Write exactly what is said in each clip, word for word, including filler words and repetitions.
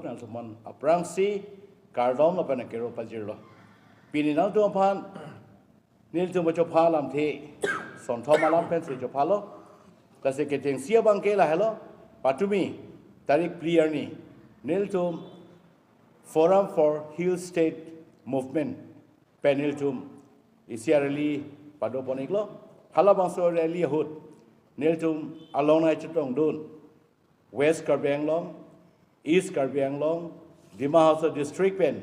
Nangtum aphan aphrangsi kardom lapen akero pajirlo. Pini nangtum aphan nelitum achopha alamthe sonthom alam pensi chophalo. Lasi kechengsi abangke lahelo, patumi tarik phli arni nelitum Forum for Hill State Movement pen nelitum isi a-rally padopon-iklo. Halabangso rally ahut nelitum along nangchetongdun West Karbi Anglong, East Karbi Anglong, Dima Hasao District pen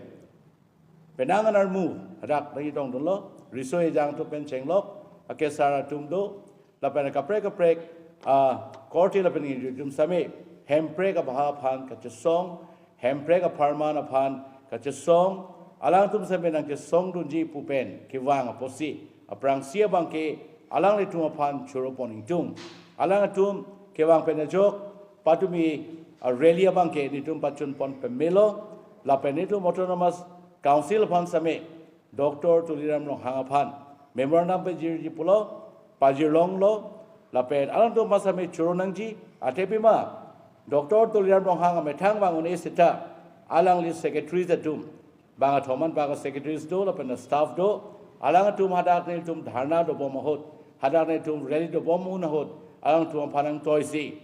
penang an armu hadak nangchetongdunlo. Riso ejang atum pen chenglok, akesar atum do, lapen kaprek kaprek, ah, korte lapen ingjir atum same Hemprek abaha aphan kachesong, Hemprek apharman aphan kachesong, alangtum same nangchesongdunji pu pen kevang apotsi aphrangsi abangke alanglitum aphan choropon-ingtung. Alangtum kevang pen ajok patumi a-rally abangke nelitum pachunpon pemelo, lapen nelitum Autonomous Council aphan same Doctor Tuliram Ronghang aphan memorandum pajirji pulo, pajirlonglo, lapen alangtum aphan same choro nangji. Athe pima Doctor Tuliram Ronghang amethang vang un-e seta alangli secretaries atum bang athom an bang secretaries do lapen staff do, alangtum hadak nelitum dharna dobom ahut, hadak nelitum rally dobom un ahut alangtum aphan nangtoisi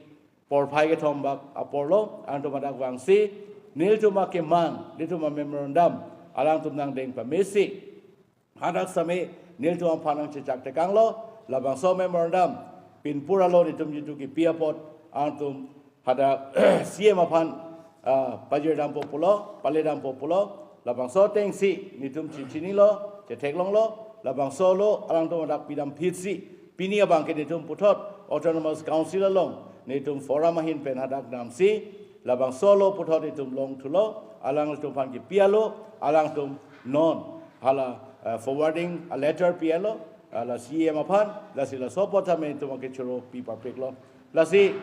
porphai kethom bak aporlo, alangtum hadak vangsi nelitum akemang, nelitum a-memorandum alangtum nangdeng pamesi hadak same nelitum aphan nangchechak tekanglo. Labangso memorandum pinpur alo nelitum jitu kipi apot alangtum hadak C M aphan, ah, pajirdampo pulo, paledampo pulo. Labangso atengsi nelitum chechinilo, chetheklonglo. Labangso alo alangtum hadak pidamphitsi pini abangke nelitum puthot Autonomous Council along nelitum forum ahin pen hadak damsi labangso alo puthot nelitum longthulo. Alangtum aphan kipi alo alangtum non hala, eh, forwarding a-letter pi alo, hala C M aphan, lasi laso apot same nelitum akechoro pi parpiklo. Lasi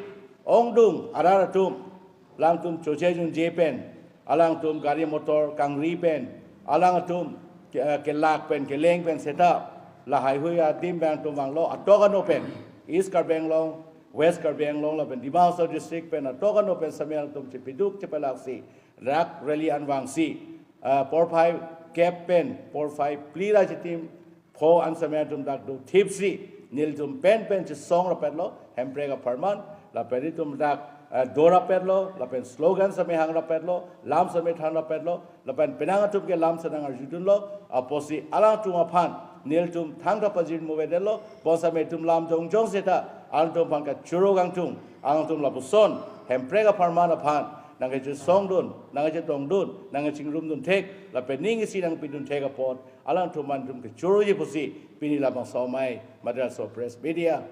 ongdung arat atum, alangtum choche junje pen, alangtum gari motor kangri pen, alangtum ke-, eh, kelak pen, keleng pen seta lahaihui adim pen alangtum vanglo, atok ano pen, East Karbi Anglong, West Karbi Anglong lapen Dima Hasao District pen atok ano pen same alangtum chepeduk chepelaksi rak rally an vangsi, ah, porphai kep pen porphai phli ra chitim pho an same alangtum dak dothipsi nelitum pen pen chesong rapetlo, Hemprek apharman, lapen nelitum dak, ah, do rapetlo, lapen slogan same hang rapetlo, lam same than rapetlo, lapen penang atum ke lam senang arjudunlo, apotsi alangtum aphan nelitum thangta pajirmo avedetlo, bonsam nelitum lam jongjong seta alangtum aphan kachoro kangtung, alangtum lapuson Hemprek apharman aphan nangkachesongdun, nangkachetongdun, nangkachingrumdun thek, lapen ning isi nangpidun thek apot alangtum aphan nelitum kachoroji pusi pini labangso amei Madras Press Media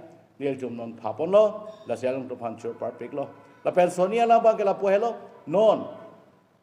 nelitum non phaponlo, lasi alangtum aphan choro parpiklo. Lapen soni alam abangke lapu helo, non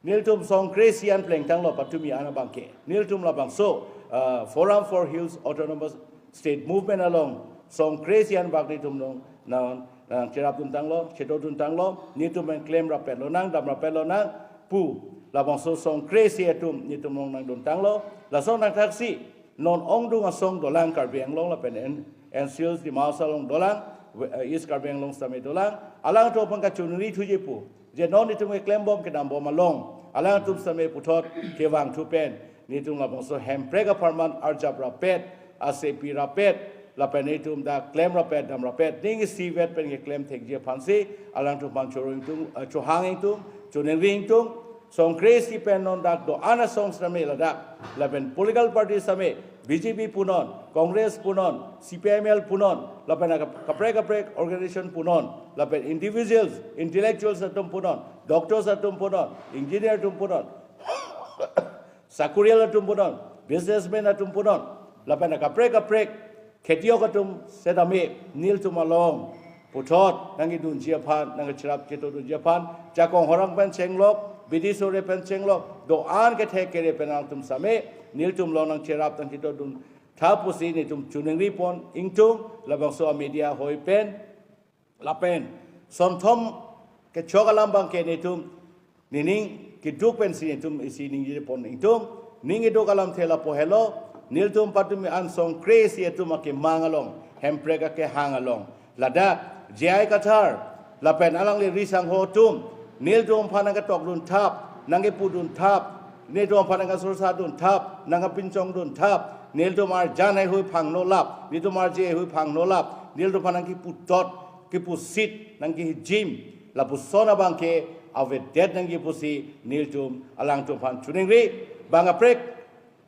nelitum song kre-isi an plengtanglo patumi an abangke. Nelitum labangso, ah, Forum for Hills Autonomous State Movement along song kre-isi an bak nelitum nong nang, nangcherapduntanglo, chetongduntanglo, nelitum pen klem rapet lonang, dam rapet lonang pu labangso song kre-isi atum nelitum nong nangduntanglo. Laso nangthaksi non ongdung asong dolang Karbi Anglong lapen N-, N C Hills Dima Hasao along dolang, we-, eh, East Karbi Anglong same dolang, alangtum aphan kachoningri thuji pu, je non nelitum keklembom kedambom along alangtum same puthot kevangthu pen nelitum labangso Hemprek apharman arjap rapet, asepi rapet, lapen nelitum dak klem rapet, dam rapet, ning isivet pen keklem thekji aphansi alangtum aphan choro ingtung, eh, chohang ingtung, choningri ingtung. Song kre-isi pen non dak do-an asong same ladak, lapen political party same, B J P punon, Congress punon, C P I M L punon, lapen kap-, kaprek kaprek organization punon, lapen individuals, intellectuals atum punon, doctors atum punon, engineer atum punon, sakurial atum punon, businessman atum punon, lapen kaprek kaprek khetiok atum setame nelitum along puthot nangkedunji aphan, nangkecherap chetongdunji aphan, Jakong Horang pen chenglok, Bidi Sore pen chenglok, do-an kethek kere pen alangtum same nelitum along nangcherap nangchetongdun tha pusi nelitum choningripon ingtung, labangso a-media hoi pen, lapen sonthom kechok alam abangke nelitum nening keduk pensi nelitum isi ningjepon ingtung. Ning keduk alamthe lapu helo, nelitum patumi an song kre-isi atum akemang along, Hemprek akehang along, ladak J I Kathar lapen alangli risangho atum Nelitum aphan nangketok dun thap, nangkepu dun thap, nelitum aphan nangkasursa dun thap, nangkapinchong dun thap, nelitum arjan haihui phang nolap, nelitum arje haihui phang nolap, nelitum aphan nangkepu tot, kepu sit, nangkehijim, lapuson abangke avedet nangji pusi nelitum alangtum aphan choningri. Bang kaprek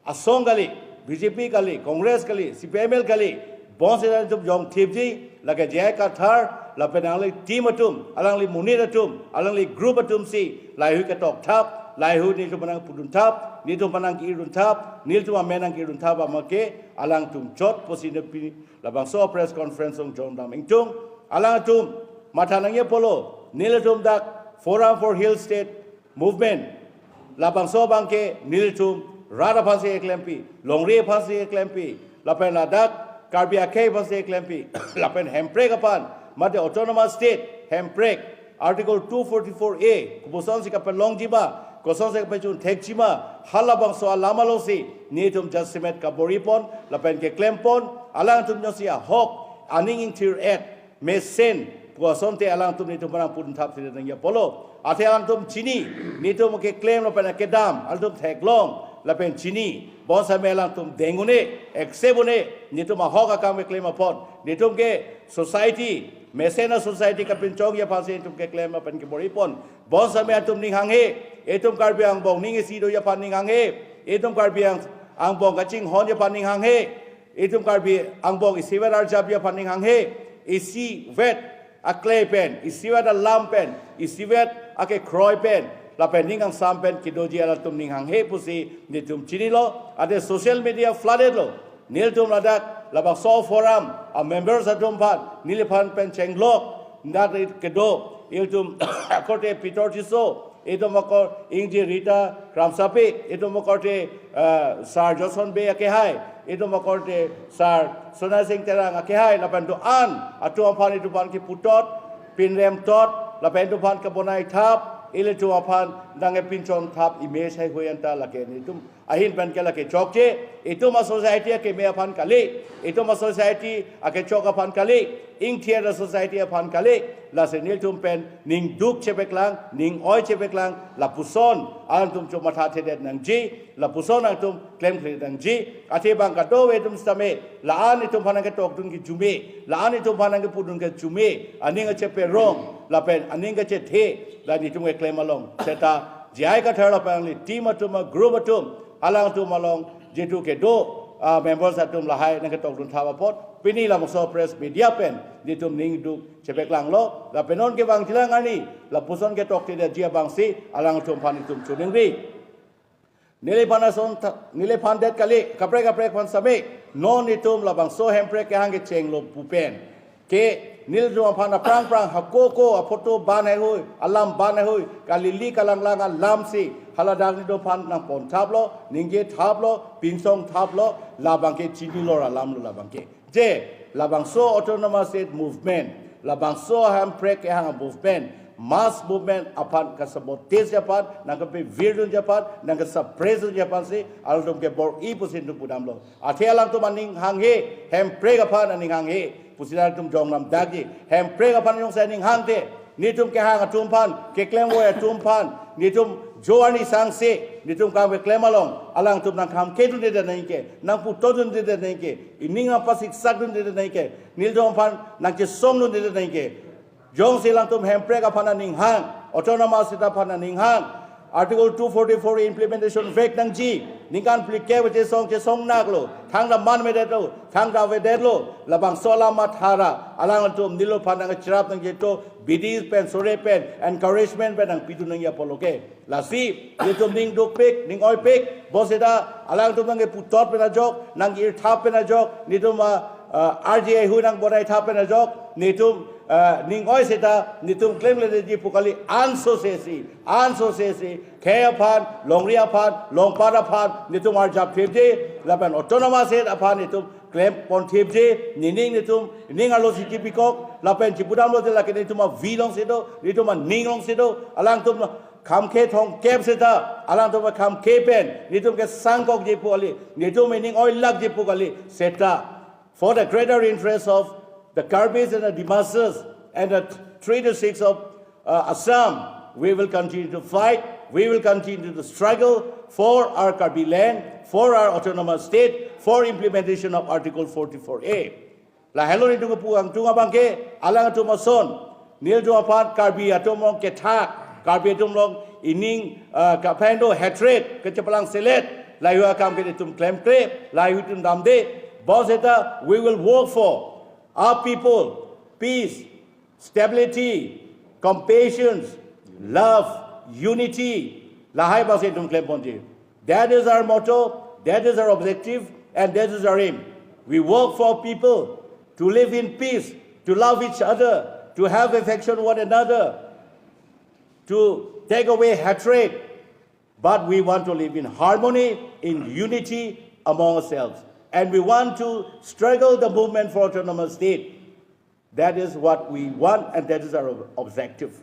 asong kali, B J P kali, Congress kali, C P I M L kali, bonseta nelitum jongthipji, lake J I Kathar, lapen alangli team atum, alangli monit atum, alangli group atum si, laheihui ketok thap, laheihui nelitum aphan nangpu dun thap, nelitum aphan nangke-ir dun thap, nelitum amen nangke-ir dun thap abangke, alangtum chot pusi nepi labangso press conference along jongdam ingtung, alangtum matha nangji apotlo, nelitum dak Forum for Hill State Movement, labangso abangke nelitum rat aphansi keklempi, longri aphansi keklempi, lapen ladak Karbi akhei aphansi keklempi, lapen hemprek aphan, mate Autonomous State hemprek, Article two forty-four A, kosonsi kapalongji ma, kosonsi kapachun thekji ma, halabangso alam alongsi nelitum jasemet kabor-ipon, lapen keklempon, alangtum jongsi ahok aning ingthir-et mesen pu asonte alangtum nelitum aphan nangpu dun thap si nangji apotlo. Athe alangtum chini, nelitum keklem lapen kedam, alangtum theklong lapen chini, bonsitame alangtum deng un-e, accept un-e, nelitum ahok akam keklem apot, nelitum ke society, mesen a-society kapinchongji aphansi nelitum keklem lapen kebor-ipon. Bonsitame atum ning hanghe, itum Karbi angbong ning isi doji aphan ning hanghe, itum Karbi ang-, angbong kachinghonji aphan ning hanghe, itum Karbi angbong isivet arjapji aphan ning hanghe, isivet aklei pen, isivet alam pen, isivet akekroi pen, lapen ning kangsam pen kedoji alangtum ning hanghe pusi nelitum chinilo. Athe social media flooded lo. Nelitum ladak labangso forum a-members atum aphan, neliphan pen chenglok, dak kedo, ilitum akorte Peter Tisso, itum akor Ingje Rita Kramsapi, itum akorte, eh, Sir Johnson Bey akehai, itum akorte Sir Sonal Singh Terang akehai, lapen do-an atum aphan itum aphan kepu tot, pinrem tot, lapen itum aphan kebonai thap, ilitum aphan nangkepinchong thap image haihui anta lake nelitum ahin pen ke lake chokche, itum a-society akeme aphan kali, itum a-society akechok aphan kali, ingthir a-society aphan kali, lasi nelitum pen ning duk chepeklang, ning oi chepeklang, lapuson alangtum chomathathedet nangji, lapuson alangtum klemkledet nangji. Athe bang kadokave atum sitame, la-an itum aphan nangketok dun kejume, la-an itum aphan nangkepu dun kejume, aning kacheperong, lapen aning kachethe, la nelitum keklem along seta J I Kathar lapen alangli team atum, a-group atum, alangtum along jitu kedo, ah, members atum lahai nangketok dun thap apot, pini labangso press media pen nelitum ning duk chepeklanglo, lapen non kevangjilang arni, lapuson ketoktedetji abangsi alangtum aphan itum choningri. Neliphan ason tha-, neliphan det kali, kaprek kaprek aphan sitame, non itum labangso hemprek kehang kechenglo pu pen ke nelitum aphan aphrang phrang hako ako a-photo ban haihui, alam ban haihui, kalili kalanglang alamsi haladak nelitum aphan nangpon thaplo, ningje thaplo, pinchong thaplo, labangke chinilo alamlo labangke. Je, labangso Autonomous State Movement, labangso hemprek kehang movement, mass movement aphan kasabotage aphan, nangkapevir dunji aphan, nangkasuppress dunji aphansi alangtum kebor-i pusi nelitum pudamlo. Athe alangtum aning hanghe, hemprek aphan aning hanghe pusi alangtum jongdam dakji. Hemprek aphan jongsi aning hangte, nelitum kehang atum aphan, keklemvoi atum aphan, nelitum jo arni sangse nelitum kam keklem along alangtum nangkham kedundedet nangji ke, nangpu totdundedet nangji ke, ining nangpasiksak dundedet nangji ke, nelitum aphan nangchesong dundedet nangji ke. Jongsi alangtum hemprek aphan aning hang, Autonomous State aphan aning hang, Article two forty-four implementation vek nangji, ningkan phlikep chesong chesong naklo, thangta manmedetlo, thangta avedetlo, labangso alam mathara alangtum neliphan nangcherap nangji to, bidi pen sore pen encouragement pen nangpidun nangji apotlo ke. Lasi nelitum ning dukpik, ning oipik, bonseta alangtum nangkepu tot pen ajok, nangke-ir thap pen ajok, nelitum a, a, arje haihui nangbonai thap pen ajok, nelitum, a, ning oi seta nelitum klemkledetji pu kali, ansose si, ansose si, khei aphan, longri aphan, longpat aphan nelitum arjap thipji, lapen Autonomous State aphan nelitum klempon thipji, nening nelitum, ning arlosi chipikok, lapen chipudamlote lake nelitum avi alongsi do, nelitum aning alongsi do, alangtum khamkhe thomkep seta, alangtum khamkhe pen nelitum kesangkokji pu kali, nelitum ining oilakji pu kali, seta for the greater interest of the Karbis and the Dimasas and the three districts of, uh, Assam, We will continue to fight. We will continue to struggle for our Karbi land, for our autonomous state, for implementation of Article forty-four A. Lahelo nelitum kepu angtung abangke, alangtum ason, nelitum aphan Karbi atum along kethak, Karbi atum along ining, uh, kaphendo hatred, kachepalangselet, lahei akam ke nelitum klemkle, lahei atum damde, bonseta, we will work for our people, peace, stability, compassion, love, unity, lahei abangsi nelitum klemponji. That is our motto, that is our objective, and that is our aim. We work for people to live in peace, to love each other, to have affection one another, to take away hatred. But we want to live in harmony, in unity among ourselves. And we want to struggle the movement for autonomous state. That is what we want and that is our objective.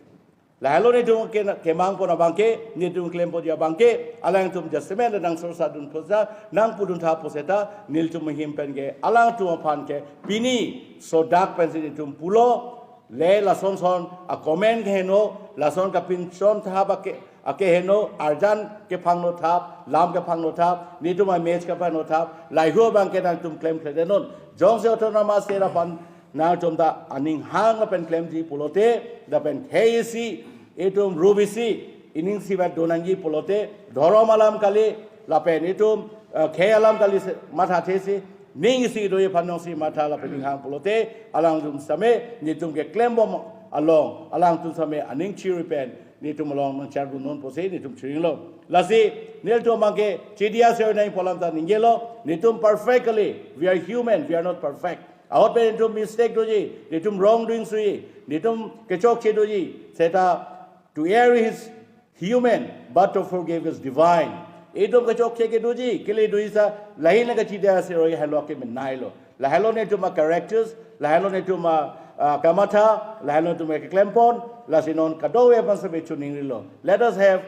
Lahelo nelitum ke kemangpon abangke, nelitum klemponji abangke, alangtum jasemen nang sorsadun pusa, nang pudun tha puseta, nelitum ahin pen ke, alangtum aphan ke, pini, sodak pensi nelitum pulo, le lasonson, a comment ke heno, lason kapinchon tha abangke, ake heno, arjan ke phangno thap, lam ke phangno thap, nelitum a match ke phangno thap, lahei abangke nangtum klemkledenon. Jongsi autonomous state aphan nangtum ta aning hang lapen klemji pulote, lapen khei isi, itum rup isi, ining isivet donangji pulote, dhorom alam kali, lapen itum, eh, khei alam kali se, matha thesi, ning isi doji aphan nongsi matha lapen ning hang pulote, alangtum same, nelitum keklembom along, alangtum same aning chiri pen, nelitum along nangchardunnon pusi, nelitum chiringlo. Lasi, nelitum abangke, chidi asai nangji pu alam ta ningjelo, nelitum perfectly, we are human, we are not perfect. Ahut pen nelitum mistake doji, nelitum wrongdoing doji, nelitum kechokche doji, seta to err is human, but to forgive is divine. Itum kechokche ke doji, kele doji sa, lahei nang kachidi asai helo ke menailo. Lahelo nelitum a characters, lahelo nelitum a, ah, kamatha, lahelo nelitum a keklempon, lasi non kadokave aphan same chuningrilo. Let us have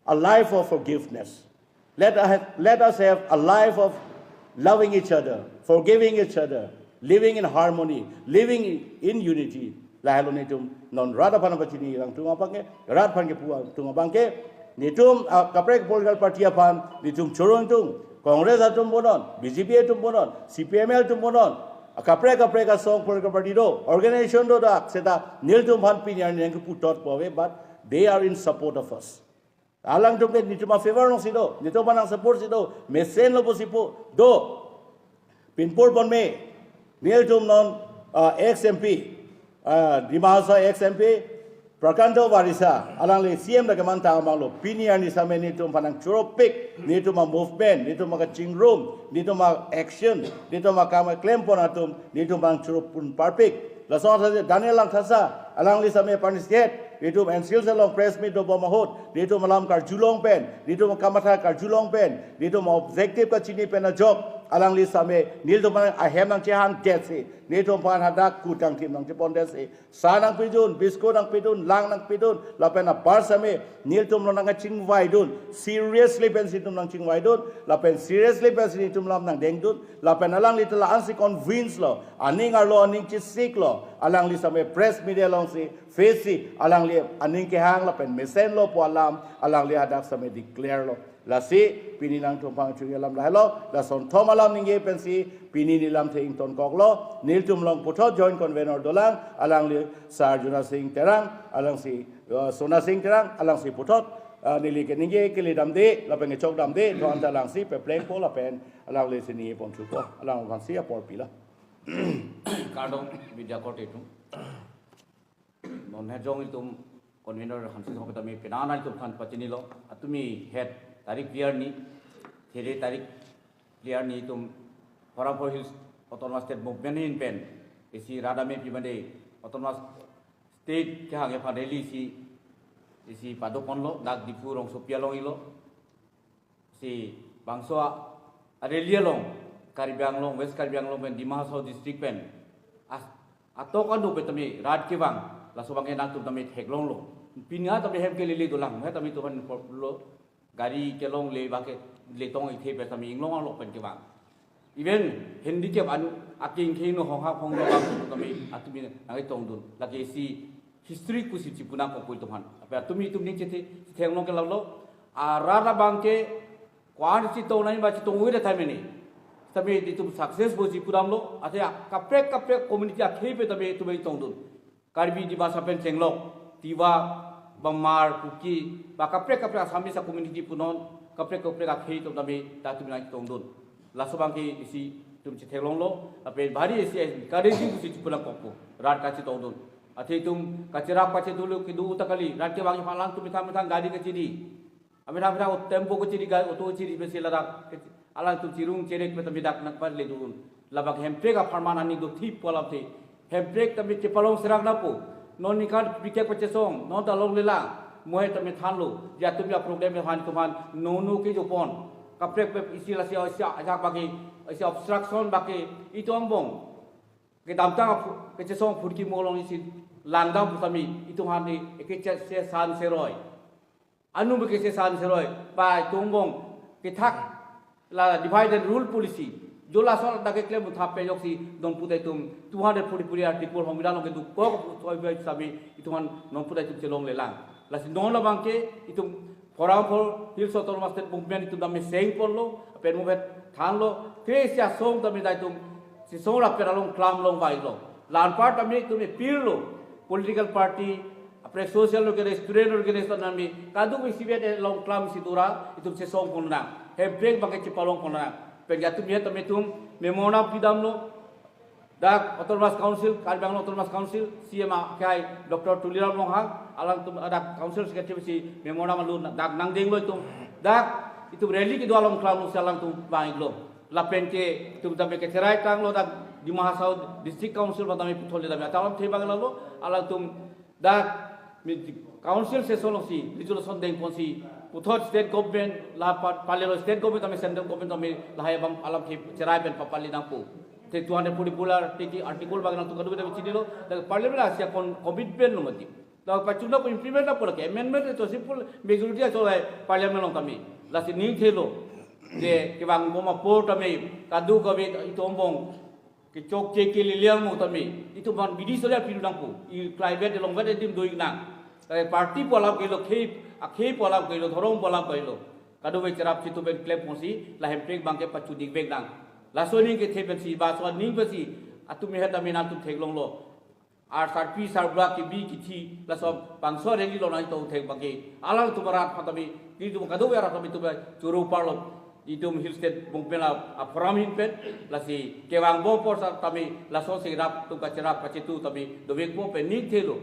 a life of forgiveness. Let us, let us have a life of loving each other, forgiving each other, living in harmony, living in unity. Lahelo nelitum non rat aphan pachini langtung abangke, rat aphan kepu angtung abangke, nelitum, ah, kaprek political party aphan, nelitum choro ingtung, Congress atum punon, B J P atum punon, C P M L atum punon, ah, kaprek kaprek asong political party do, organization do dak, seta nelitum aphan pini arni nangkepu thot pove, but they are in support of us. Alangtum ke nelitum a favor alongsi do, nelitum aphan nang support si do, mesenlo pusi pu do. Pinpur ponme, nelitum non, ah, ex M P, ah, Dima Hasao ex M P, Prakanto Warisa, alangli C M dak keman tang abanglo, pini arni same nelitum aphan nang choropik, nelitum a movement, nelitum a kachingrum, nelitum a action, nelitum akam klempon atum, nelitum aphan nang choropon parpik. Lason asa Daniel Langthasa, alangli same parnicipate, nelitum N C L C along press meet dobom ahut, nelitum alam karjulong pen, nelitum kamatha karjulong pen, nelitum objective kachini pen ajok, alangli same, nelitum aphan ahem nangchehangdetsi, nelitum aphan hadak kut kangthim nangchepondetsi, sa nangpidun, biscuit nangpidun, lang nangpidun, lapen apar same, nelitum along nangchingvaidun, seriously pensi nelitum nangchingvaidun, lapen seriously pensi nelitum alam nangdengdun, lapen alangli ta la-ansi convince lo, aning arlo, aning chesik lo, alangli same press media alongsi, face si, alangli aning kehang lapen mesenlo pu alam, alangli hadak same declare lo. Lasi, pini nangtum aphan chungi alam lahelo, lason thom alam ningje pensi, pini neli lamthe ingtonkoklo, nelitum along puthot joint convener dolang, alangli Sar Jona Sing Terang, alangsi, uh, Sona Sing Terang, alangsi puthot, uh, neli keningje kele damde, lapen kechok damde, do anta alangsi peplengpo lapen, alanglisi ningjeponthupo, alangphansi apor pilo. Kardom media korte atum. Non hejong itum convener Hansi Song petame penang itum aphan pachinilo. Atumi het tarik phli arni, three tarik phli arni itum Forum for Hills Autonomous State Movement ahin pen isi rat amepi mate Autonomous State kehang aphan rally si isi padoponlo, dak Diphu rongsopi along ilo. Si bangso a, a rally along, Karbi Anglong, West Karbi Anglong pen, Dima Hasao district pen, as, atok anu petame rat kevang, laso abangke nangtum tame theklonglo. Pini tame hem kelele dolang, he tame tuhan lo, gari kelongle abangke letong ithe petame inglong along pen kevang. Even handicap anu aking kheno honghak honglo abang tame atumi nangtongdun. Lake si history pusi chipu nangkokpo itum aphan. Aphi atum itum ning chethe, theklong ke lalo. Arat abang ke kwan chetong nangji ba chetong ui da time ini. Tapi itum success bo chipu damlo. Athe kaprek kaprek community akhei pen tapi itum tongdun. Karbi Dimasa pen chenglok, Tiwa, Bamar, Kuki, ba kaprek kaprek Assamese community punon, kaprek kaprek akhei atum tame ta atum nangtongdun. Laso abang ke isi itum chetheklonglo, lapen bhari isi encouraging pusi chipu nangkokpo, rat kachetongdun. Athe itum kacherap kachetonglo kedo ta kali, rat kevang iphan alangtum methang methang gari kachiri. Amethang amethang tempo kachiri, gari auto kachiri pensi ladak alangtum chirung cherek pen tame dak nangpale dun. Labang Hemprek apharman aning dothip pu alamthe. Hemprek tame chepalong serak nangpo. Non ningkan bikek pachesong, non ta longlelang. Mo he tame thanlo. Je atum aproblem aphan itum aphan nono kejopon. Kaprek kaprek isi lasi isi ajak abang ke, isi obstruction abang ke itum angbong. Kedamtang aphu-, kachesong phurki mo along isi langdam pu tame itum aphan ni eke che-, sesan seroi. Anu beke sesan seroi, ba itum angbong kethak la divide and rule policy. Jo laso dak keklem uthap pejok si non pu ta itum two hundred forty-four article hong midang along keduk kok soi bai sami itum aphan non pu ta itum chelonglelang. Lasi non labang ke itum Forum for Hills Autonomous State Movement itum tame sengponlo, pen movement thanlo, kre isi asong tame ta itum chesong lapen along klam long vailo. La anpar tame itum appeal lo, political party, apre social organization, student organization tame, kadokave isivet along klam isi dora, itum chesongpon nang. Hemprek abang ke chepalongpon nang. Pen atum he tame itum memorandum pidamlo. Dak Autonomous Council, Karbi Anglong Autonomous Council, C M akhai Doctor Tuliram Ronghang, alangtum dak Council Secretary si memorandum alun dak nangdenglo itum. Dak itum rally kedo along klamlo si alangtum vanglo. Lapen ke itum tame kecherai tanglo dak Dima Hasao District Council ba tame puthot le tame. Atam thebang lalo, alangtum dak mi council session along si resolution dengpon si puthot state government la pa-, palelo state government tame central government tame lahai abang alam ke cherai pen papali nangpo. Te two hundred forty-four article, article abang nangtum kadokave tame chinilo, dak parliament asia kon commitment lo mati. Dak pachunlo implement nangpo lake amendment to simple majority aso lahai parliament along tame. Lasi ning thelo. Je kevang bom apor tame kadokave itum angbong kechokche kelele mo tame, itum aphan bidi solia piru nangpo. I private along vet edim doi nang. Kare party pu alam kelo, khei, akhei pu alam kelo, dhorom pu alam kelo. Kadokave cherap chitu pen klemponsi, la Hemprek abang ke pachudik vek nang. Laso aning kethe pensi, ba so aning pensi, atum he tame nangtum theklonglo. Ar sarpi sarbura kebi kithi, laso bangso rally along nangtong thek abang ke. Alangtum arat aphan tame, itum kadokave arat tame itum choro parlo. Itum Hill State Movement a, a forum ahin pen, lasi kevang bom apor sa tame, laso si rap atum kacherap kachetu tame, dovekpo pen ning thelo.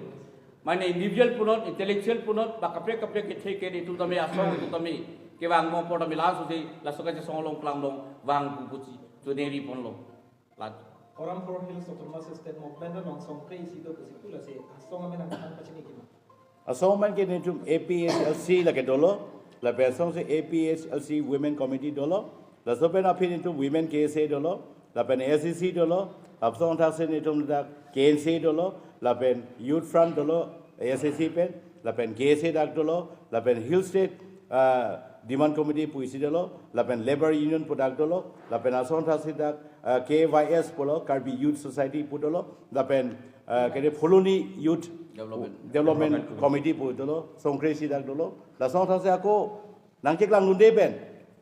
Mane individual punot, intellectual punot, ba kaprek kaprek kethe ke itum tame, asong itum tame, kevang bom apor tame laso si, laso kachesong along klam long, vang pu pusi, choneri ponlo. Lad. Forum for Hills Autonomous State Movement along song kre isi do pusi pu lasi asong amen nangthan pachini kima. Asong amen ke netum A P H L C lake dolo, lapen asong si A P H L C Women Committee dolo, laso pen aphi netum Women K S A dolo, lapen A S D C dolo, lapen asong thak si netum dak K N C dolo, lapen Youth Front dolo, A S D C pen, lapen K S A dak dolo, lapen Hill State, ah, Demand Committee pu isi dolo, lapen Labour Union pu dak dolo, lapen asong thak si dak, ah, K Y S pulo, Karbi Youth Society pu dolo, lapen, ah, kede Phuloni Youth Development. Development Committee pu dolo, song kre isi dak dolo, la asong thak si ako nangcheklang dunde pen,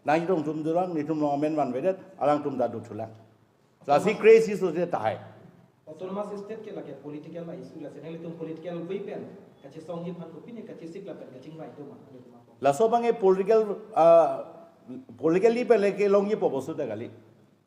nangchetong atum durang, netum along amen vanvedet, alangtum ta dothulang. Lasi kre isi so se tahai. Autonomous State ke lake political la issue lasi nanglitum political wi pen kachesongji aphan kopine kachesik lapen kachingvai do ma, nanglitum aphan. Laso abang ke political, ah, politically pen le kelongjipo bostu ta kali.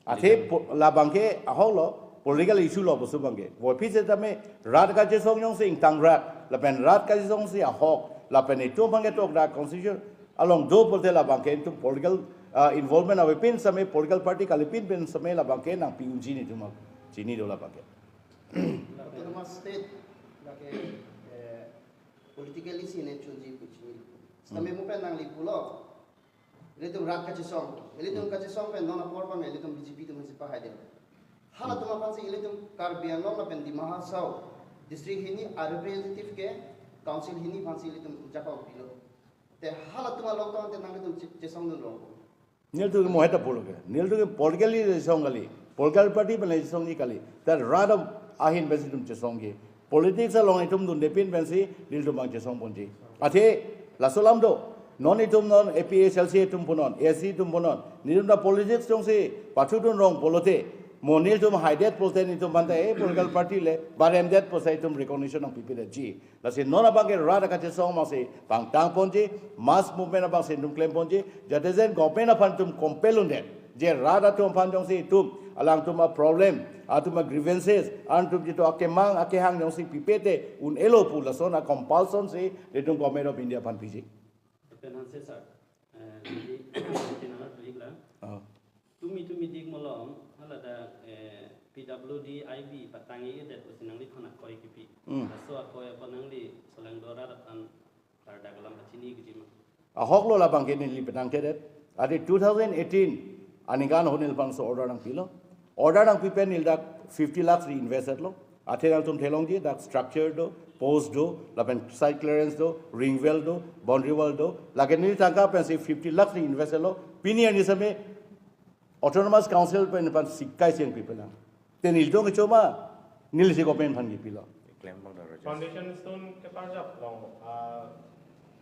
Athe po-, labang ke ahok lo, political issue lo bostu abang ke. Bo aphi setame rat kachesong jongsi ingtang rat, lapen rat kachesong si ahok, lapen itum abang ke tok rat constitution along do pulote labang ke itum political, ah, involvement avepin setame political party kalipin pen setame labang ke nangpi unji netum chini do labang ke. Autonomous State lake, eh, politically si ne chunji pu chini. Setame mo pen nangli pulo. Ilitum rat kachesong. Ilitum kachesong pen non apor abang ilitum B J P atum si pahai de. Halatum aphan si ilitum Karbi Anglong lapen Dima Hasao district hini a representative ke council hini aphan si ilitum jakhau pilo. Te halatum along tong te nanglitum che-, chesongdun long. Nelitum ke mo heta pulo ke. Nelitum ke politically chesong kali. Political party pen chesongji kali. Ta rat ahin pensi itum chesongji. Politics along itum dunde pin pensi nelitum abang chesong ponji. Athe laso alam do. Non itum non A P H L C atum punon, A S C atum punon. Nelitum ta politics jongsi pathudun rong pulote, mo nelitum haidet pulote nelitum aphan ta, eh, political party le, baremdet pusi itum recognition nangpipedetji. Lasi non abang ke rat akachesong masi pangtang ponji, mass movement abang si itum klem ponji, jate jen government aphan itum compel undet. Je rat atum aphan jongsi itum, alangtum a-problem, atum a-grievances, atum jitu akemang, akehang jongsi pipete un-elo pu lason a-compulsion si itum Government of India aphan piji. Lapen hanse sir, eh, neli, neli nang tulik la. Oh. Tumi tumi dik malom, hala dak, eh, P W D I B patang-idet pusi nangliphan akoi kipi. Hmm. Laso akoi apot nangli soleng do rat aphan klardak alam pachini kiji ma? Ahok lo labang ke neli petang kedet. Athe two thousand eighteen aningkan ahut neliphan laso order nangpilo. Order nangpi pen neli dak fifty lakhs ri-invest lo. Athe nangtum theklongji dak structure do, post do, lapen site clearance do, ring wall do, boundary wall do. Lake neli tangka pensi fifty lakhs ri-invest lo. Pini arni same Autonomous Council pen pan sikai siang pipelang. Te nelitum kecho ma, nelisi government aphan kipilo. Claim bang daro jas. Foundation stone keparjap long, ah,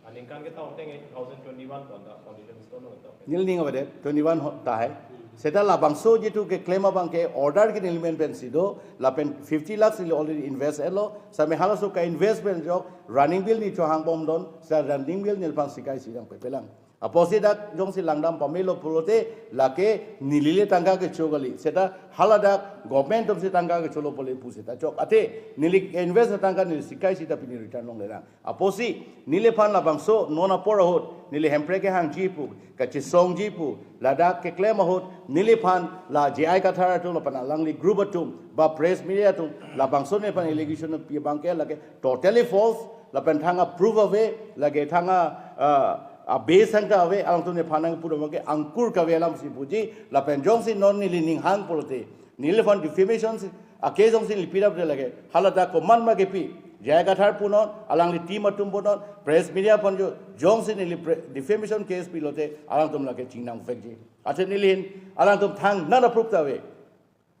aningkan ke tongteng eh, two thousand twenty-one pon ta foundation stone long tongteng. Neli ning avedet, twenty-one ho-, ta hai. Seta labangso jitu ke claim abang ke order ke neli men pensi do, lapen fifty lakhs neli already invest etlo, same halaso ka-invest pen jok, running bill neli chohang bomdon, sa running bill neliphan sikai si dang pepelang. Apotsi dak jongsi langdam pamelo pulote lake neli le tangka kecho kali. Seta haladak government atumsi tangka kecholo pule pu seta chok. Athe neli invest tangka neli sikai seta pini return longledang. Apotsi neliphan labangso non apor ahut neli Hemprek kehangji pu, kachesongji pu, ladak keklem ahut neliphan la J I Kathar atum lapen alangli group atum ba press media atum labangso nephan allegation pi abang ke lake totally false, lapen thang a-proof ave, lake thang a, ah, a-base thangta ave, alangtum nephan nangpu abang ke angkur kave alam si puji, lapen jongsi non neli ning hang pulote, neliphan defamation si, a-case jongsi neli pidapde lake, haladak komat ma kepi, J I Kathar punon, alangli team atum punon, press media aphan jo, jongsi neli pre-, defamation case pilote, alangtum lake chingnang vekji. Athe neli hin, alangtum thang nana proof ta ave.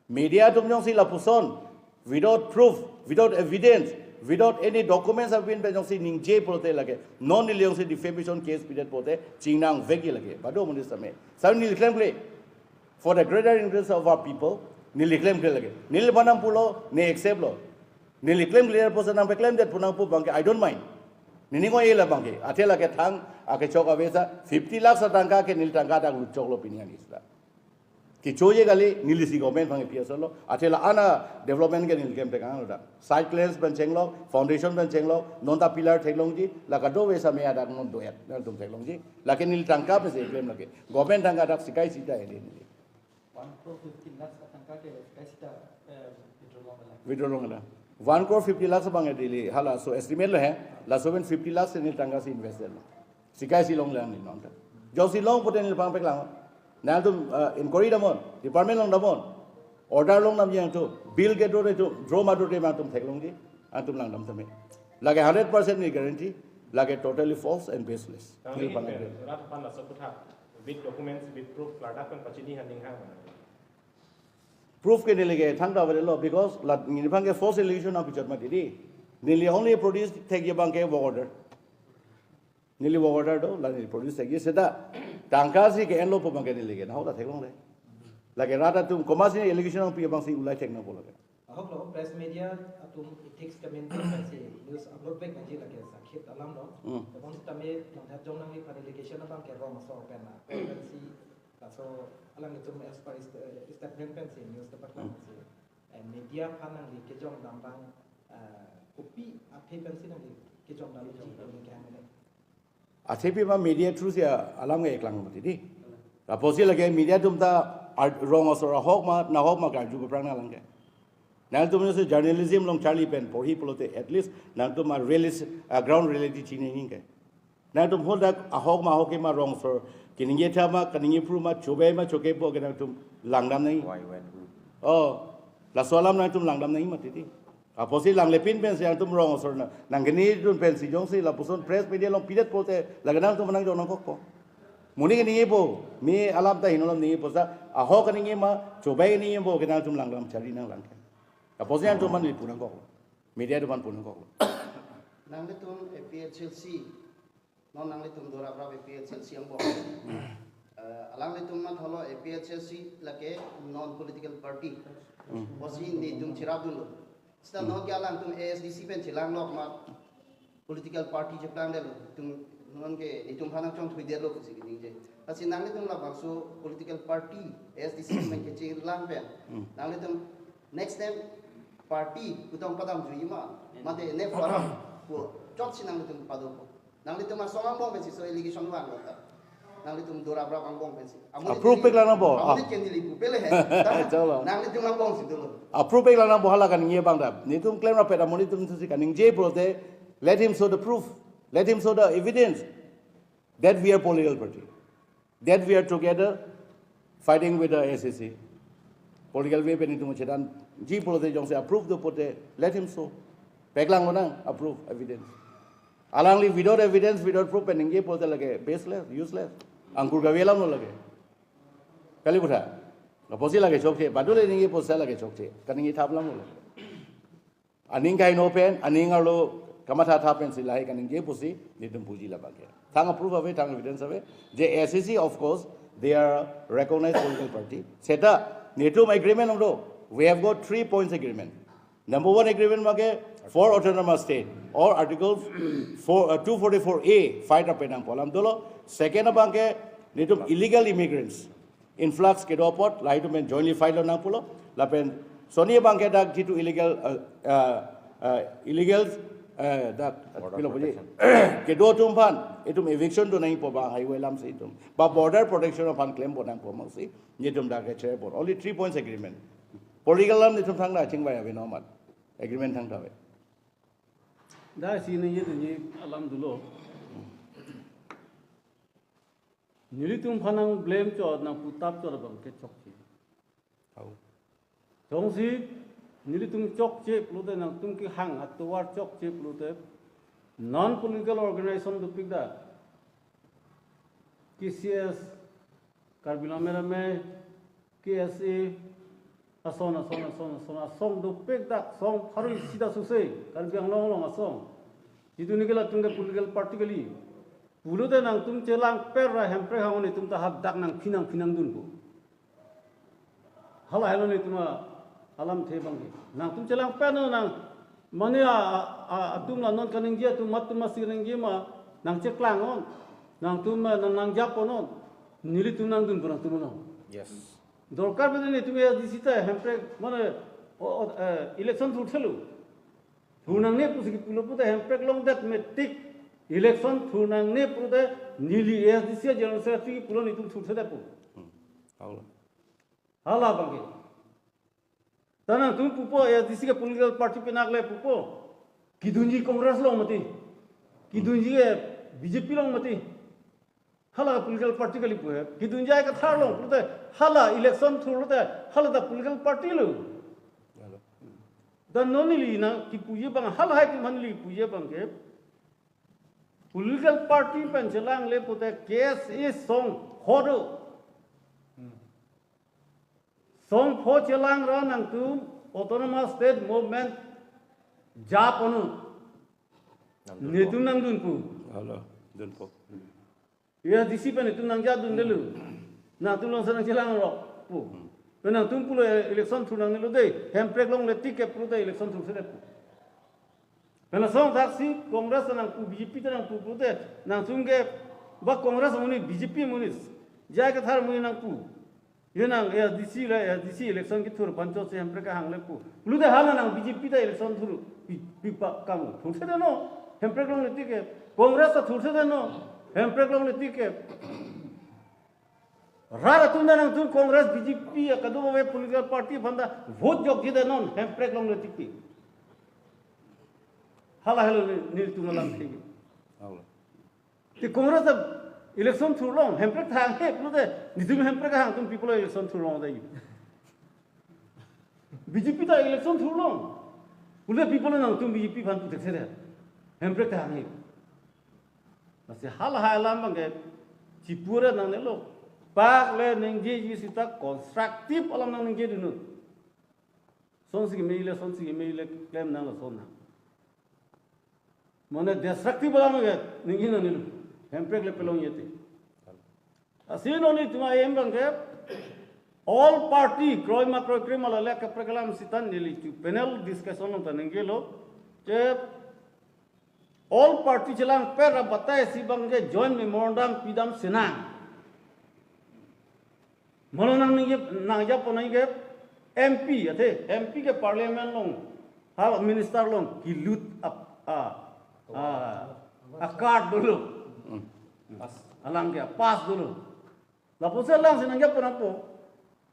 Media atum jongsi lapuson, without proof, without evidence, without any documents have been pen jongsi ningje pulote lake, non neli jongsi defamation case pidet pulote, chingnang vekji lake, badu amonit same. Same neli klemkle, for the greater interest of our people, neli klemkle lake. Neliphan nangpulo, ne accept lo. Neli klemkle pusi nangpeklemdet pu nangpu abang ke, I don't mind. Neli ko ela abang ke, athe lake thang, akechok ave sa, fifty lakhs atangka ke neli tangka dak lutchok lo pini arni seta. Kechoji kali, nelisi government aphan pi asolo. Athe la-an a-development ke neli klemkle kang lo dak. Site clearance pen chenglo, foundation pen chenglo, non ta pillar theklongji, la kadokave same adak non do-et, nangtum theklongji. Lake neli tangka pensi klem lake. Government tangka dak sikai sita ele neli. One crore fifty lakhs atangka ke sikai sita, eh, withdraw long la. Withdraw long la. One crore fifty lakhs abang ke neli, halaso estimate lo he, laso pen fifty lakhs neli tangka si invest lo. Sikai si longlelang neli non ta. Jongsi long pute neli pangpeklang. Nangtum, uh, inquiry damnon, department along damnon. Order longdamji nangtum, bill kedo re tu, draw ma do re nangtum theklongji, nangtum langdam tame. Lake hundred percent neli guarantee, lake totally false and baseless. Neli pangpek. Rat aphan laso aphuthak, with documents, with proof, ladak pen pachini han ning hang. Proof ke neli ke thangta avelo, because la neliphan ke false allegation nangpichot mati di. Neli only produce thekji abang ke work order. Neli work order do, la neli produce thekji seta. Tangka si ke-enlo pu abang ke neli ke, nahok ta theklongle. Lake rat atum komatsi allegation nangpi abang si ulai thek nangpo lake. Ahok lo, press media atum ethics kamin pensi news upload vek nangji lake sakit alam lo. Hmm. Tebon sitame nangthat jong nangliphan allegation abang ke rong asor pen na. Pensi laso alanglitum as per est-, eh, statement pensi news department pensi. Eh, media aphan nangli kejongdam abang, eh, kopi athe pensi nangli kejongdam ji, nangli kehang le. Athepi ma media through si alam ke eklang mati di. Apotsi lake media atum ta ar-, rong asor ahok ma, nahok ma karju aphrang nanglang ke. Nangtum jongsi journalism along charli pen porhi pulote at least nangtum a realis-, a ground reality chini ning ke. Nangtum hadak ahok ma ahok ke ma rong asor, keningje tha ma, keningje phru ma, chobei ma chokepo ke nangtum langdam nangji. Why, when, who? Oh, laso alam nangtum langdam nangji mati di. Apotsi langlepin pensi nangtum rong asor na, nangkeningjedun pensi jongsi lapuson press media along pidet pulote, lake nangtum nangjo nangkokpo. Monit keningjepo, me alam ta heno alam ningjepo sa, ahok keningje ma, chobei keningjepo ke nangtum langdam charli nanglang ke. Apotsi nangtum man lipu nangkok. Media atum aphan punon koklo. Nanglitum A P H L C, non nanglitum do raprap A P H L C angbong. Eh, alanglitum mathalo A P H L C lake non political party. Hmm. Pusi netum cherapdunlo. Seta Hmm. non ke alangtum A S D C pen chelang lok ma political party cheplangdetlo. Tum non ke netum aphan nangchongthuidetlo pusi kaningje. Lasi nanglitum labangso political party A S D C pen kechelang pen. Hmm. Nanglitum next time party kutong padamjui ma, mate ne forum ko chotsi nanglitum padopo. Nanglitum asong angbong pensi so allegation vanglo ta. Nanglitum do raprap angbong pensi. Amonit Approve ke peklang nangpo. Amonit Ah. ke neli pupele he. Ta Chalo. nanglitum angbongsi dolo. Approve peklang nangpo, hala kaningje abang ta. Netum claim rapet amonit atum si kaningje pulote, let him show the proof. Let him show the evidence that we are political party, that we are together fighting with the A S D C. Political way pen netum chedamji pulote, jongsi approve do pulote, let him show. Peklang lonang approve evidence. Alangli without evidence, without proof pen ningje pulote lake baseless, useless. Angkur kave alamlo lake. Kali putha. Apotsi lake chokche, badule ningje pusi lake chokche. Kaningje thap alamlo lake. Aning kaino pen, aning arlo kamatha thap pensi lahai kaningje pusi, netum puji labang ke. Thang approve ave, thang evidence ave. Je A S D C, of course, they are recognized political party. Seta, netum agreement along do. We have got three points agreement. Number one agreement abang ke for autonomous state or Article four, uh, two forty-four A fight ape nangpo alam dolo. Second abang ke netum illegal immigrants influx kedo apot lahai atum pen jointly fight lonang pulo. Lapen sonni abang ke dak jitu illegal, uh, uh, uh, illegals, uh, dak Border pilo puji. Protection. Kedo atum aphan itum eviction do nangpo abang highway alamsi itum. Ba border protection aphan claim po nangpo mangsi. Netum dak ke cherapon. Only three points agreement. Political alam netum thangta chingvai ave nomat. Agreement thangta ave. Dak si ningjedunji alam dolo. Nelitum aphan nang blame chot, nang putap chot abang ke chokche. Hau. Jongsi nelitum chokche pulote, nangtum kehang atovar chokche pulote, non political organization dopik dak. K C S, Karbi Lammet Amei, K S A, ason, ason, ason, ason, asong dopik dak, song pharo isi ta suse, Karbi Anglong along asong. Jitu neke latum ke political party kali. Pulote nangtum chelangpet ra hemprek hangon itum ta hadak nangphi nangphi nangdunpo. Hala helo netum alamthe abang ke. Nangtum chelangpet non nang, mane a, a, a, atum la non kaningje atum, mat atum masi kaningje ma, nangcheklang non. Nangtum ma, nang, nangjapon non. Nelitum nangdunpo nangtum non. Yes. Dorkar bede netum A S D C ta hemprek, mane, o, o, eh, election thurthelo. Thurnangne pusi kipulo pulote hemprek longdet metik election thurnangne pulote neli A S D C General Secretary kipulo netum thurthedetpo. Hmm. Hau. Hala abang ke. Ta nangtum pupo A S D C ke political party penang le pupo. Kedunji Congress along mati. Kedunji ke B J P along mati. Hala political party kali pu he. Kedunji J I Kathar along pulote hala election thurlote hala ta political party lo. Hala. Dan non neli nangkipuji abang, halahai atum aphan neli kipuji abang ke, political party pen chelangle pulote K S A song pho do. Hmm. Song pho chelang ra nangtum autonomous state movement japon non. Nangdunpo. Netum nangdunpo. Hala, dunpo. A S D C pen netum nangjadundetlo. Nangtum alongsi nangchelang rokpo. Hmm. Pen nangtum pulo e-, election thurnangnelo dei. Hemprek longle tik ke pulote election thursedetpo. Pen asong thaksi Congress nangpu, B J P ta nangpu pulote, nangtum ke ba Congress amonit, B J P amonit, J I Kathar amonit nangpu. Ye nang A S D C le, A S D C election kethur aphan chotsi hemprek kehang le pu. Pulote hala nang B J P ta election thur, pi, pi pa kam thursedet non. Hemprek longle tik ke. Congress ta thursedet non. Hemprek longle tik ke. Rat atum ta nangtum Congress, B J P, akadoma ve political party aphan ta vote jokjedet non, hemprek longle tik ke. Hala helo ne, netum alamthe. Hala. Te Congress ta election thurlong, hemprek thang he pulote, netum hemprek hang atum pupo election thurlong dei. B J P ta election thurlong. Pulote pupo nangtum B J P aphan pu theksedet. Hemprek thang he. Lasi halahai alam abang ke chipuret nangnelo. Pak le ningjeji seta constructive alam nangningjedun non. Sonsi keme le, sonsi keme le, klem nang lason nang. Mane destructive alam ke ningin nangnilu. Hemprek le pelongji te. Lasi non itum ahem abangke all party, kroi ma kroikre ma lale kaprek alam seta nelitum panel discussion along ta ningjelo. Je all party chelangpet ra batai si abangke joint memorandum pidam senang. Mane nang ningje, nang japo nang ke M P athe, M P ke parliament along, ha minister along kelut ap, a, a, a card dolo. Alang ke pass dolo. Lapusi alang si nang japo nangpo.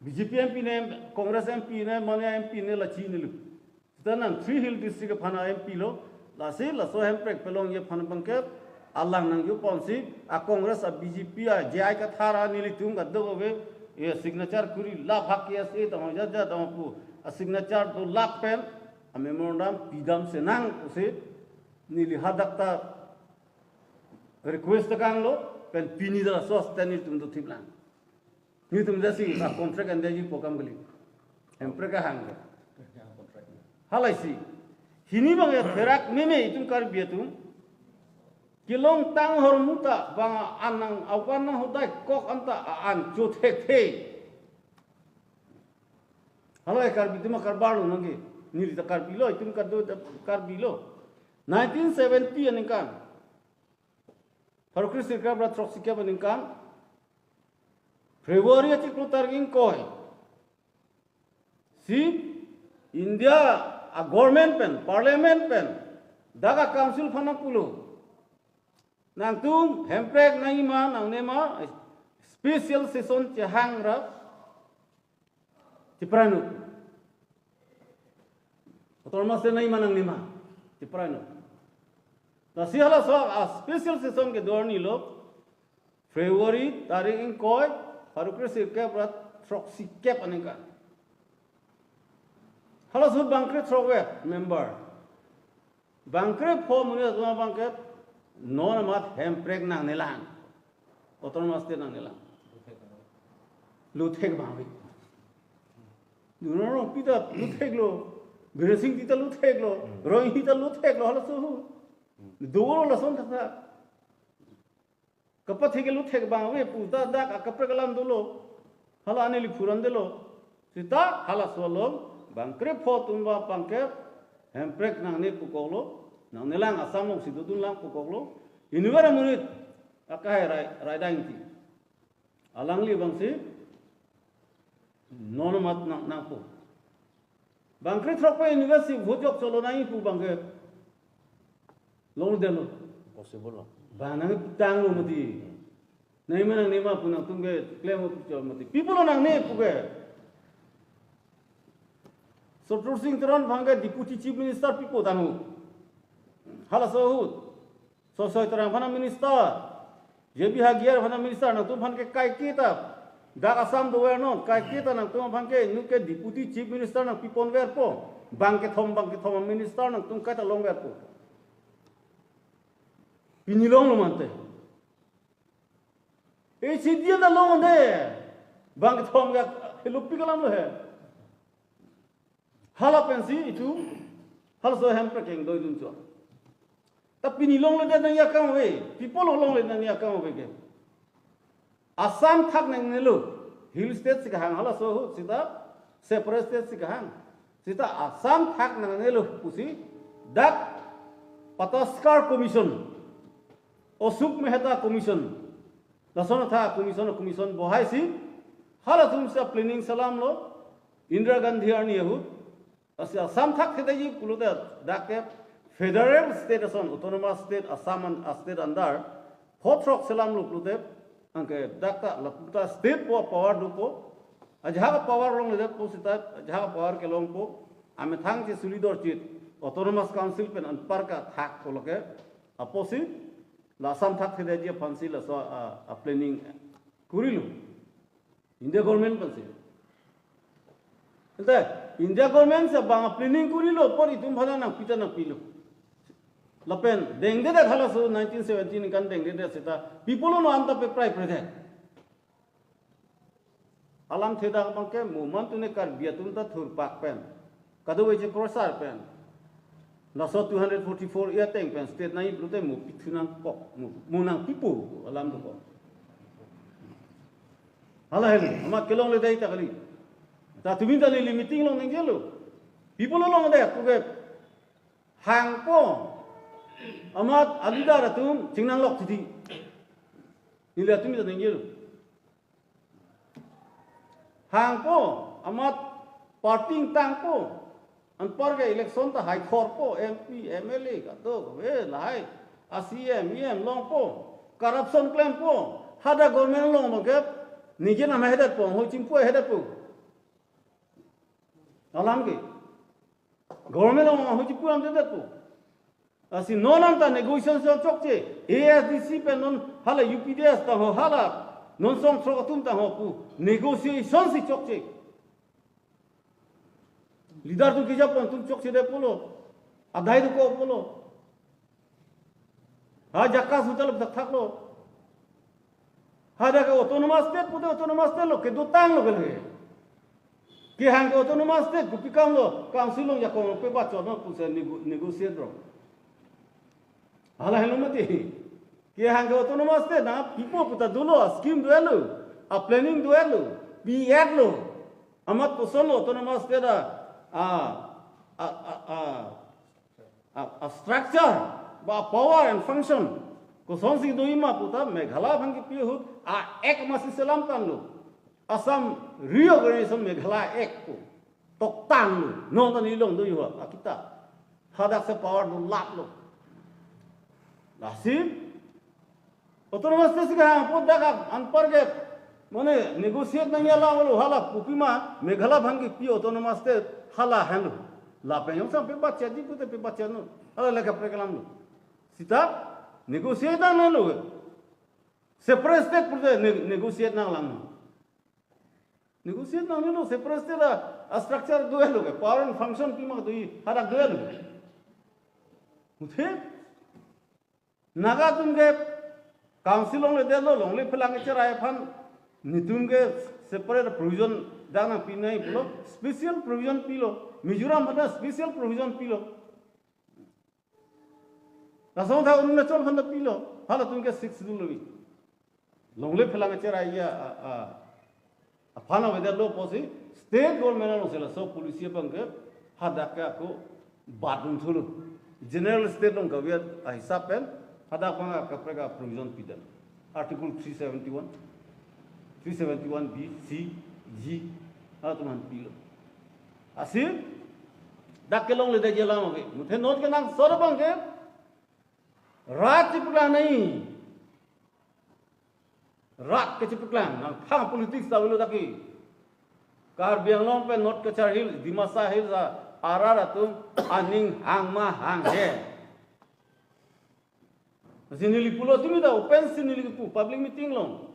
B J P M P ne, Congress M P ne, mane M P ne la chinilo. Seta nang three hill district aphan a M P lo, lasi laso hemprek pelongji aphan abangke alang nangjo ponsi, a Congress, a B J P, a J I Kathar a nelitum kadokave, e signature kuri laphak ke ase tang ja ja tang pu, a signature dolap pen a memorandum pidam senang pusi neli hadak ta request ta kanglo, pen pini ta laso stand nelitum dothiplang. Nelitum jasi a contract endeji program kali. Hemprek ahang ke. Halaisi. Hini abang ya therak meme itum Karbi atum. Kelongtang ahormu ta abang anang awan nang hodai kok anta a-an chothekthe. Halai Karbi atum karbar lo nangke. Neli ta Karbi lo, itum kado ta Karbi lo. Nineteen seventy aningkan. Pharo kre sirkep ra throksi kep aningkan. February achiklo tarik ingkoi. Si India a government pen, parliament pen, dak a council aphan nangpulo. Nangtum hemprek nangji ma nangne ma special session chehang ra cheprai non. Autonomous state nangji ma nangne ma cheprai non. Lasi halaso a special session kedo arni lo February tarik ingkoi, pharo kre sirkep ra throksi kep aningkan. Halaso bang krethrok vet member. Bang krepho monit atum abangke non amat hemprek nangnelang. Autonomous state nangnelang. Lothek abang ave. Dona Rongpi ta lotheklo. Biren Singh Engti ta lotheklo. Roy Engti ta lotheklo. Halaso ahut. Dolo lason thakthak. Kapathe ke lothek abang ave pu ta dak akaprek alam dolo. Hala aneli phuran dolo. Seta halaso along bang krepho atum abangke hemprek nangne pukoklo. Nangnelang, Assam alongsi dodunlang pukoklo. Inut amonit akahai rai, raidai Engti. Alangli abangsi non amat nang, nangpo. Bang krethrok pen university vote jok cholo nangji pu abangke longledetlo. Possible lo. Bang nangtanglo mati. Nangji ma nangne ma pu nangtum ke claim pu cholo mati. Pi pulo nangne pu ke. Chotur Sing Teron abangke Deputy Chief Minister pipo tanglo. Halaso ahut. Sosoi Terang aphan a minister, J B Hagyer aphan a minister, nangtum aphan ke kaike ta, dak Assam dovernon, kaike ta nangtum aphan ke inut ke Deputy Chief Minister nangpiponverpo, bang kethom, bang kethom a minister nangtum kaita longverpo. Pini longlo mante. Isi dia na long ande, bang kethom ke, helo pi ke alam lo he. Hala pensi itum halaso hemprek kengdoidun cho. Ta pini longledet nangji akam ave, pi pulo longledet nangji akam ave ke. Assam thak nangnelo, hill state si kahang halaso ahut seta, separate state si kahang. Seta Assam thak nangnelo pusi dak Pataskar Commission, Ashok Mehta Commission, lason atha commission, commission bohaisi halatum si planning selamlo, Indira Gandhi arni ahut. Lasi Assam thakthedetji pulote dak ke federal state ason, autonomous state, Assam an, a state under, pho throk selamlo pulote, anke dak ta laputa state po power dopo, ajahak power longledetpo seta, ajahak power kelongpo, amethang chesulidorchit, Autonomous Council pen anparke thak pulote, apotsi, la Assam thakthedetji aphansi laso a, a planning kurilo. India government pensi. Ante, India government si bang planning kurilo, apor itum aphan nangpi ta nangpilo. Lapen, dengdedet halaso nineteen seventy aningkan dengdedet seta, pi pulo non anta peprai predet. Alamthedak abangke, mo mantu ne Karbi atum ta thurpak pen. Kadokave chekrosar pen. Laso two hundred forty-four A ateng pen state nangji pulote mo pithu nangkok, mo, mo nangpipo alam dokok. Hala helo, amat kelongledetji ta kali. Ta tumi ta neli meeting along ningjelo. People along de, okay. Hangpo, amat a-leader atum chingnanglok titi. Neli tumi ta ningjelo. Hangpo, amat party ingtangpo. Anparke election ta haikhorpo, M P, M L A, kadokave lahai. A C M, E M longpo. Corruption klempo. Hadak government along abangke, ningje nama hedetpo, ho chimpu hedetpo. Alam ke. Government along ho chimpu am hedetpo. Lasi non anta negotiation chokche, A S D C pen non hala U P D S tangho hala, non song throk atum tangho pu, negotiation si chokche. Leader atum kejapon atum chokchedet pulo, adai dokok pulo. Ha jaka suta lo thakthak lo. Hadak ke autonomous state pute autonomous state lo, kedotanglo ke lake. Kehang ke autonomous state, kopi kam lo, council along jakong pebachot non pusi nego-, negotiate rong. Hala helo mati. Kehang ke autonomous state na, pipo puta dolo, a-scheme do-etlo, a-planning do-etlo, pi-etlo. Amat kosonlo autonomous state a, a, a, a, a, a, a-structure, ba power and function. Kosonsi doji ma puta Meghalaya aphan kipi ahut a-act masi selamtanglo. Assam Reorganization Meghalaya Act pu toktanglo. Non ta neli along doji ho, akita. Hadak si power dolaplo. Lasi, autonomous state si kehang apot dak anparke, mane negotiate nangji alam lo hala kopima, Meghalaya aphan kipi autonomous state hala henlo. Lapen jongsi pebachotji pute pebachot non. Hala le kaprek alam lo. Seta, negotiate nangnelo. Separate state pute ne-, negotiate nanglang non. Negotiate nangnelo, separate state a, a-structure do-etlo ke, power and function pima doji, hadak do-etlo ke. Muthe, Naga atum ke council along ledetlo, longle phelang kecherai aphan, netum ke separate provision dak nangpi nangji pulo, special provision pilo, Mizoram aphan special provision pilo. Lason tha Arunachal aphan ta pilo, halatum ke six schedule lo. Longle phelang kecherai a, a, a, aphan avedetlo pusi state government alongsi laso policy abangke hadak ke ako batdun thulo. General state along kave ahisap pen hadak abang akaprek a-provision pidam. Article three seventy-one, three seventy-one B, C, G, halatum aphan pilo. Lasi, dak kelongledetji alam ave. Muthe non kenangsot abangke, rat chipuklang nangji. Rat kechipuklang, nangphang politics ta avelo dak ke. Karbi Anglong pen North Cachar Hills, Dimasa Hills a, arat atum aning hang ma hanghe. Lasi neli pulo tumi ta open si neli kipu, public meeting along.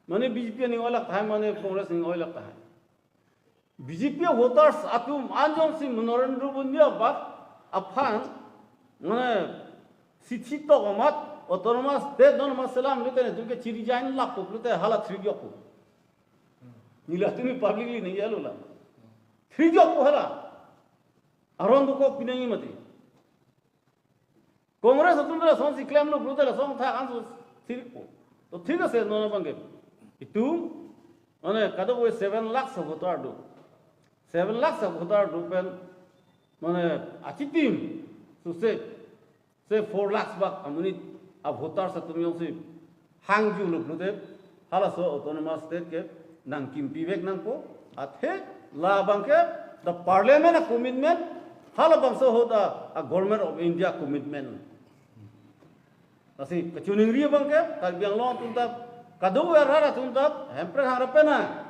Mane B J P aning oilak tahai, mane Congress aning oilak tahai. B J P voters atum anjongsi Narendra Modi abang aphan, mane, sithi tok amat, autonomous state non amat selam lote netum ke chi-resign lakpo pulote hala thrik jokpo. Neli tumi publicly ningjelo la. Thrik jokpo hala. Aron dokok pi nangji mati. Congress atum ta lasonsi klemlo pulote lason athak anso thirikpo. To thik ase non abangke. Itum, mane kadokave seven lakhs a-voter do. Seven lakhs a-voter do pen, mane achitim, so se, se four lakhs bak amonit a-voters atum jongsi hangjulo pulote, halaso autonomous state ke nangkimpi vek nangpo, athe labangke the parliament a-commitment, halabangso ahut a, a-Government of India commitment. Lasi kachiningri abangke, Karbi Anglong atum ta, kadokave arat atum ta, Hemprek hangra pen a.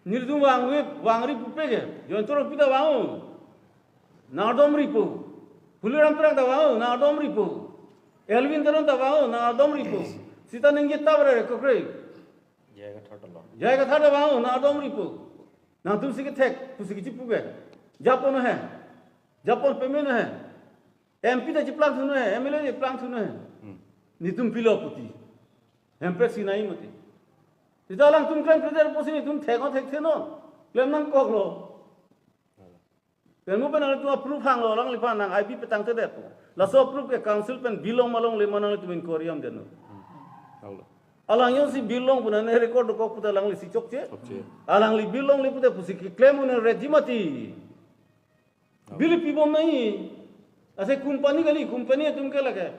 Nelitum vangve, vangri pupe ke, Jayanta Rongpi ta vang-o. Nangdomripo. Phuliram Terang ta vang-o, nangdomripo. Elwin Teron ta vang-o, nangdomripo. Seta ningje ta bra re kokre. J I Kathar ta lo. J I Kathar ta vang-o, nangdomripo. Nangtumsi kethek, pusi kichipu ke. Japon he. Japon peme he. M P ta chiplang thuno he, M L A chiplang thuno he. Hmm. Netum pilo puti. Hemprek si nangji mati. Seta alangtum klemkledet pusi netum thek-o thekthe non. Klem nangkoklo. Pen mo pen nanglitum approve hanglo, alangliphan nang I B petangtedet po. Laso approve ke council pen bill long ma longle ma nanglitum inquiry damdet non. Halo. Alang jongsi bill long pu nang record dokok pute alangli si chokche. Chokche. Alangli bill longle pute pusi keklem un-e ready mati. Bill pibom nangji. Ase company kali, company atum ke lake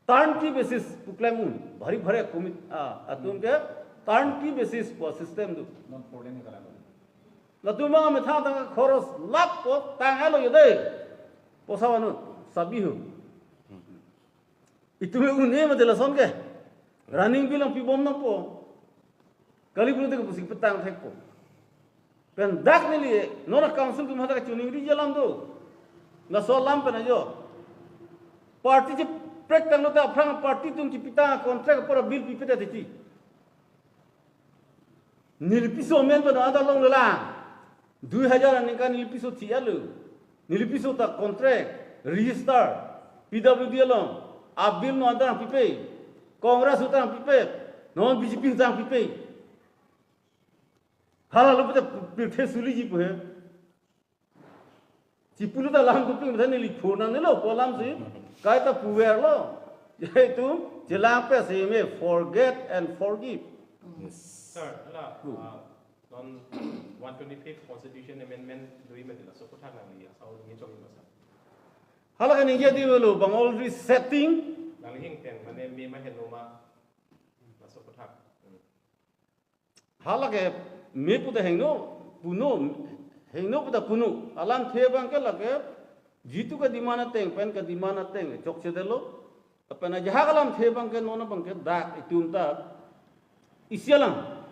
turnkey basis pu klem un. Bhari bhari commit, ah, atum ke turnkey basis pu system do. Non foreign kalang. Latum bang methang tang khoros lap po tang alo yo dei. Posa vanu sabi ho. Itum un-e mati lason ke. Running bill ang pibom nangpo. Kali pulote ke pusi petang thekpo. Pen dak neli non a council atum hadak chuningri alam do. Laso alam pen ajo. Party cheprek tanglo ta aphrang party atum chipitang contract apor bill pipedet titi. Neli piso amen pen ada longlelang. Dui hajar aningkan neli piso thi-etlo. Neli piso ta contract, register, P W D along, a bill non adang pipe, Congress utang pipe, non B J P utang pipe. Hala lo pute pirthe suliji pu he. Chipulo ta alam dopik methang neli phone nangnelo pu alam si. Kaita puverlo. Yaitu chelang pe si me forget and forgive. Yes. Sir, hala, Ku. Ah, non one twenty-fifth Constitution Amendment do mati, laso aphuthak nangli asau ningje chok ma sir? Hala ke ningje dei lo bang already setting. Nangli hingteng mane me ma heno ma, laso aphuthak. Hmm. Hala ke me pute heno, puno, heno pute puno. Alamthe abang ke lake jitu ke demand ateng pen ke demand ateng chokchedetlo. Lapen ajahak alamthe abang ke non abang ke dak itum ta isi alam.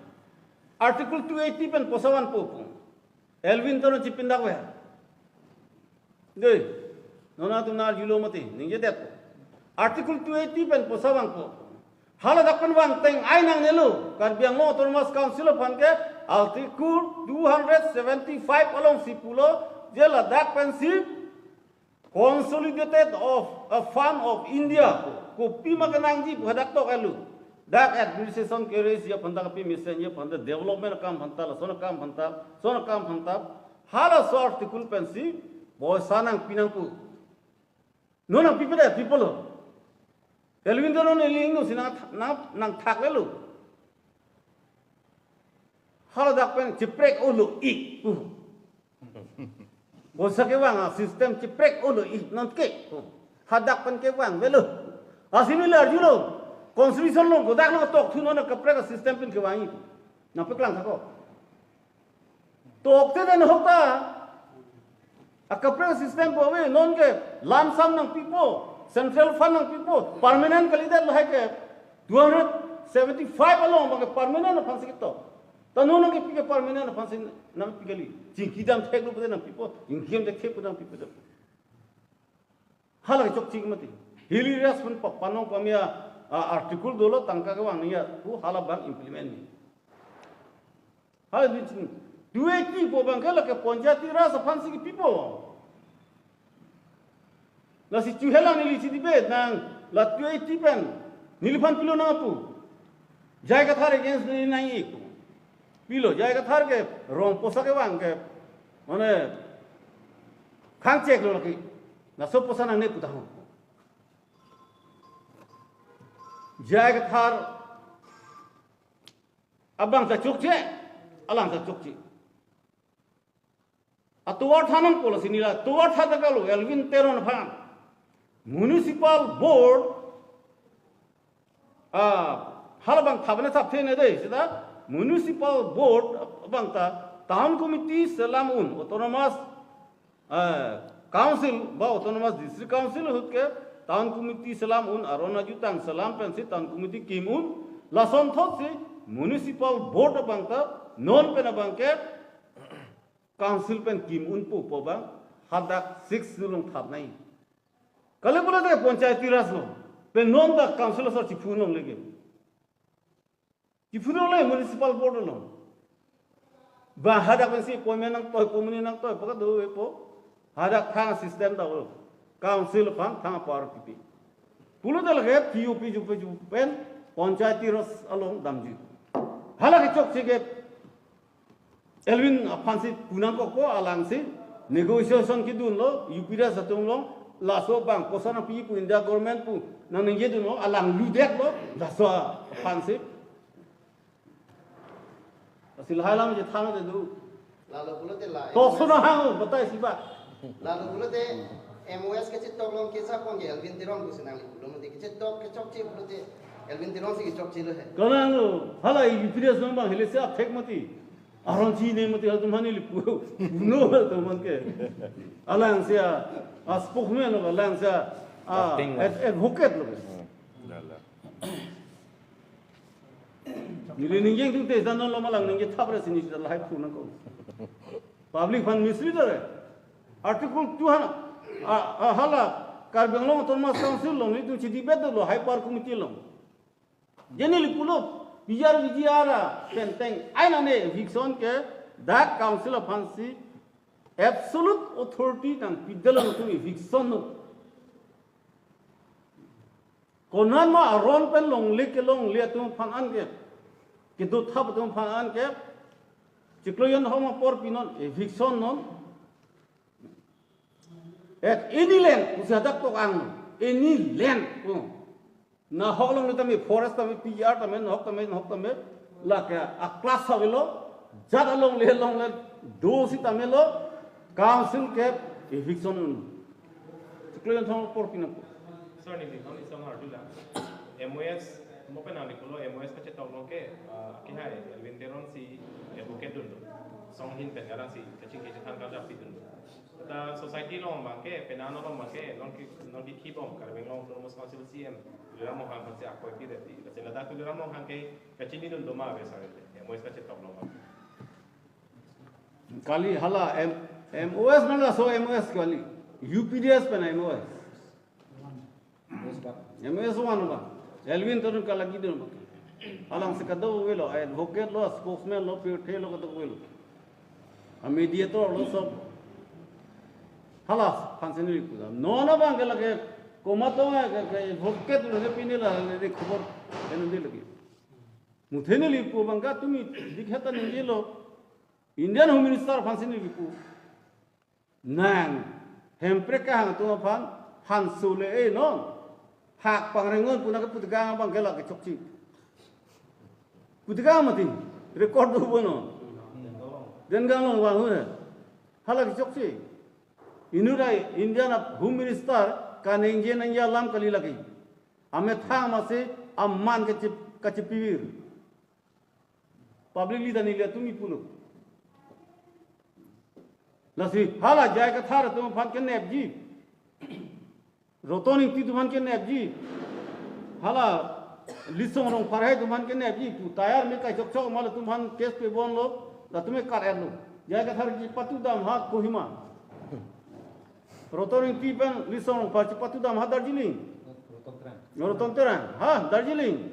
Article two eighty pen posavan po pu. Elwin Teron chipindak ve. Dei, non atum nang arjulo mati, ningjedet. Article two eighty pen posa vangpo. Hala dak pen vangteng ai nangnelo, Karbi Anglong Autonomous Council aphan ke Article two hundred seventy-five alongsi pulo, je ladak pensi Consolidated of a Fund of India, kopima kenangji pu hadak tok elu. Dak administration ke-raise ji aphan ta, kapi mesenji aphan ta, development akam aphan ta, lason akam aphan ta, lason akam aphan ta. Halaso article pensi poisa nangpi nangpo. Non nangpipedet, pipo lo. Elwin Teron neli ingno si nang, nang, nangthaklelo. Hala dak pen chiprek olo ik pu. Poisa kevang a-system chiprek olo ik non ke pu. Hadak pen kevang avelo. Asimi le arjulo. Constitution along kodak nangtokthu, non kaprek a-system pen kevangji. Nangpeklang thakpo. Tokte den ahok ta. Akaprek system pu ave, non ke lump sum nangpipo, central fund nangpipo, permanent kalidet lahai ke two hundred seventy-five along abang ke permanent aphansi ketok. Ta non nangkepi ke permanent aphansi nangpi kali. Chingki dam theklo pute nangpipo, chingki dam thek pute nangpipo. Hala ke chokche mati. Hilly rest pen pa-, panong pamia, ah, article dolo tangka kevang nangji pu hala abang implement ni. Hala di ching. Two eighty pu abang ke lake Panchayati Raj aphansi kepipo. Lasi chuhelang neli chidi be nang la two eighty pen neliphan pilo nangpu. J I Kathar against neli nang ik. Pilo J I Kathar ke rong poisa kevang ke. Mane khang chek lo lake. Laso poisa nangne pu tahun. J I Kathar abang ta chokche, alang ta chokche. Atovar than nangpo lasi neli la atovar than ta kalo, Elwin Teron aphan. Municipal Board, ah, hala abang thap ne thap the ne dei, seta Municipal Board abang ta Town Committee selam un, Autonomous, eh, Council ba Autonomous District Council ahut ke Town Committee selam un, aron ajutang selam pensi Town Committee kim un, lasonthotsi Municipal Board abang ta non pen abang ke Council pen kim unpo pu abang hadak six along thap nangji. Kali pulote Panchayati Raj lo. Pen non dak Council asor chiphu longle ke. Chiphu longle Municipal Board along. Ba hadak pensi appointment nangtoi, appointment nangtoi, pakado epo. Hadak thang system ta lo. Council aphan thang power pipe. Pulote lake T O P jupe jupen Panchayati Raj along damji. Hala ke chokche ke Elwin aphansi pu nangkokpo, alangsi Negotiation kedunlo, U P D S atum along, laso bang koson nangpi pu India government pu nangningjedunlo, alang ludetlo, laso aphansi. Lasi lahai alam je than te do. Lalo pulote la. To sona hang, batai si ba. Lalo pulote M O S kachetoklong kesa pon ke Elwin Teron pusi nangli pulo mati. Kachetok kechokche pulote Elwin Teron si kechokchelo he. Kanang lo, hala U P D S nang bang hele se athek mati. Aron chini mati hal tum hani lipu. No hal tum man ke. Alang sia, a spokesman lo, alang sia, a Acting lo. Ad-, advocate lo. Hmm. Lala. Neli ningje tum te dan lo malang ningje thap re sini lahai pu nangkok. Public aphan mislead re. Article two ha, a, a hala Karbi Anglong Autonomous Council along nelitum chedebate lo, High Power Committee along. Je neli pulo, P G R V G R a, penteng, ai nane eviction ke, dak council aphansi, absolute authority nangpidetlo nangtum eviction lo. Konat ma aron pen longle kelongle atum aphan an ke, kedo thap atum aphan an ke, chiklo jon thom apor pinon, eviction non. At any land, pusi hadak tok ang, any land, oh. Nahok longle tame, forest tame, P G R tame, nahok tame, nahok tame, lake a class avelo, jat alongle longle, do sitame lo, council ke eviction un. Chiklo jon thom apor pinon. Sir, neli nang isong hardu la. M O S, mo pen nangli pulo M O S kachetoklong ke, ah, kehai Elwin Teron si advocate dunlo. Song ahin pen ngarang si kachingki chethan karjap pidunlo. Ta society along abang ke, penang along abang ke, non ki, non ki kibom, Karbi Anglong Autonomous Council C E M, Tuliram Ronghang aphansi akoi pidet ti. Lasi ladak Tuliram Ronghang ke kachinidun doma ave sir, M O S kachetoklong abang. Kali hala M-, M O S mana so M O S kali. U P D S pen M O S. M O S one ba. Elwin Teron kalagi dun ba. Alang si kadokave lo, advocate lo, spokesman lo, pirthe lo, kadokave lo. A mediator lo sob. Hala aphansi neli pulo. Non abang ke lake komat tong ke, ke advocate lo ne pini la ne khobor eno de lagi. Muthe neli pu abang ke tumi dik heta ningjelo. Indian Home Minister aphansi neli pu. Nang, Hemprek kehang atum aphan, han sule e non. Hak pangrengon pu nangke putikang abang ke lake chokche. Putikang mati, record do bo non. Dengang along vang hu he. Hala ke chokche. Inut ai Indian Home Minister kaningje nangji alam kali lake. Amethang masi aman kachip-, kachipivir. Publicly ta neli atum ipulo. Lasi hala J I Kathar atum aphan kenepji. Roton Engti atum aphan kenepji. Hala Litsong Rongphar hai atum aphan kenepji. Pu tayar me kai chokchok amat atum aphan case pebomlo. Latum me kar-etlo. J I Kathar chepatudam ha Kohima. Roton Engti pen Litsong Rongphar chepatudam ha Darjeeling. Roton Terang. Roton Terang. Ha, Darjeeling.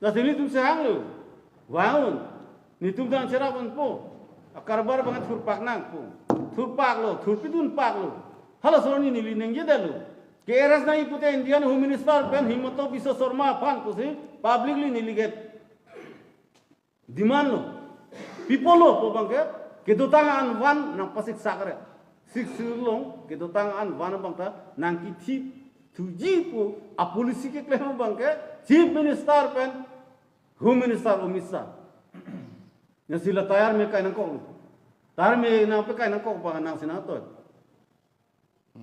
Lasi nelitum sehanglo. Vang un. Netum dang cherap unpo. Akarbar abang thurpak nangpo. Thurpaklo, thurpidunpaklo. Halaso arni neli ningjedetlo. Ke-arrest nangji pute Indian Home Minister pen Himanta Biswa Sarma aphan pusi publicly neli ke demand lo. People lo pu abang ke, kedotang an van nangpasiksak re. Sixth Schedule along, kedotang an van abang ta nangkithip thuji pu a policy keklem abang ke, Chief Minister pen Home Minister Amit Shah. Lasi la tayar me kai nangkok. Tayar me nangpekai nangkok abang nangsi nangtoi.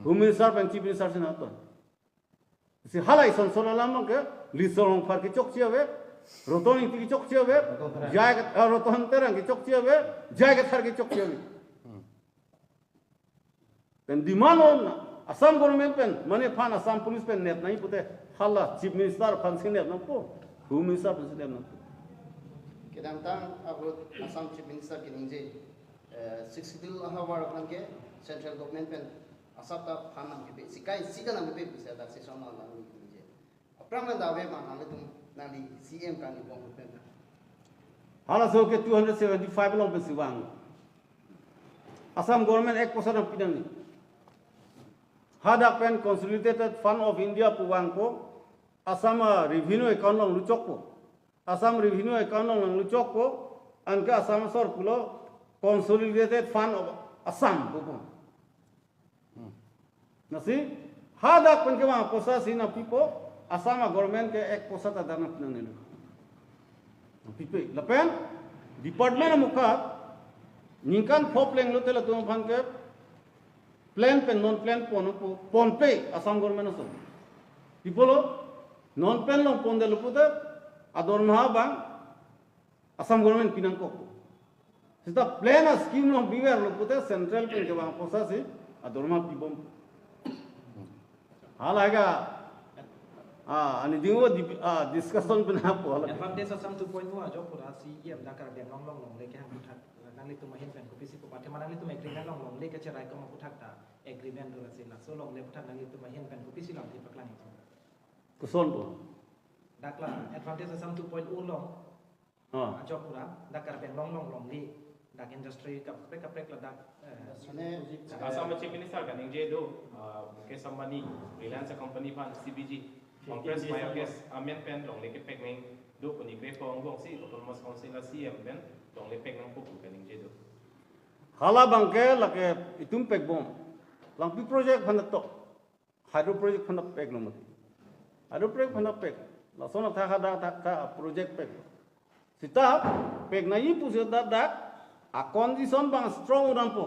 Home Minister pen Chief Minister si nangtoi. Si hala ison son alam abang ke, Litsong Rongphar kechokche ave, Roton Engti kechokche ave, Roton Terang. J I Kat-, ah, Roton Terang kechokche ave, J I Kathar kechokche ave. Hmm. Pen demand lo Assam government pen, mane aphan Assam police pen nep nangji pute, hala Chief Minister aphansi nep nangpo, Home Minister aphansi nep nangpo. Kedamtang abang Assam Chief Minister keningje, eh, Sixth Schedule ahavar aphan ke central government pen asap ta fund nangkepi, sikai sika nangkepi pusi dak session along nangkepi je. Aphrang nang dave ma nanglitum nangli C M kangbong pen. Halaso ke two hundred seventy-five along pensi vang. Assam Government Act koson nangpi nangji. Hadak pen Consolidated Fund of India pu vangpo, Assam a revenue account along luchokpo. Assam revenue account along nangluchokpo, anke Assam asor pulo Consolidated Fund of Assam pupo. Lasi hadak pen kevang apoisa si nangpipo, Assam a-government ke ek poisa ta dak nangpi nangnelo. Nangpipe. Lapen department amukak ningkan pho plenglote latum aphan ke plan pen non plan pon po, ponpe Assam government ason. Pi pulo, non plan along pondetlo pute adormaha abang Assam government pinangkok. Seta plan a-scheme along biverlo pute central pen kevang apoisa si adormaha pibom. Hala ke, ah, ani dingvo di, ah, discussion pen apo hala ke. Advantage Assam two point oh ajok pura C E M dak Karbi Anglong along longle kehang aphuthak, nanglitum ahin pen kopisi pu pathe ma nanglitum agreement along longle kecherai kom aphuthak ta agreement do, lasi laso longle aphuthak nanglitum ahin pen kopisi lamthe paklang itum. Koson po? Dak la Advantage Assam two point oh along. Ah. Ajok pura dak Karbi Anglong along longle, dak industry kaprek kaprek ladak, eh, mane Assam Chief Minister kaningje do, ah, Mukesh Ambani, Reliance company aphan C B G, Conference Biogas amen pen longle kepek nangji do pu ni kre pho angbong si Autonomous Council a-C E M pen longle pek nangpo pu kaningje do. Hala abang ke lake itum pekbom. Langpi project aphan tok. Hydro project aphan peklo mati. Hydro project aphan pek. Lason athak hadak thak thak project pek. Seta pek nangji pu seta dak a-condition abang strong un-an po.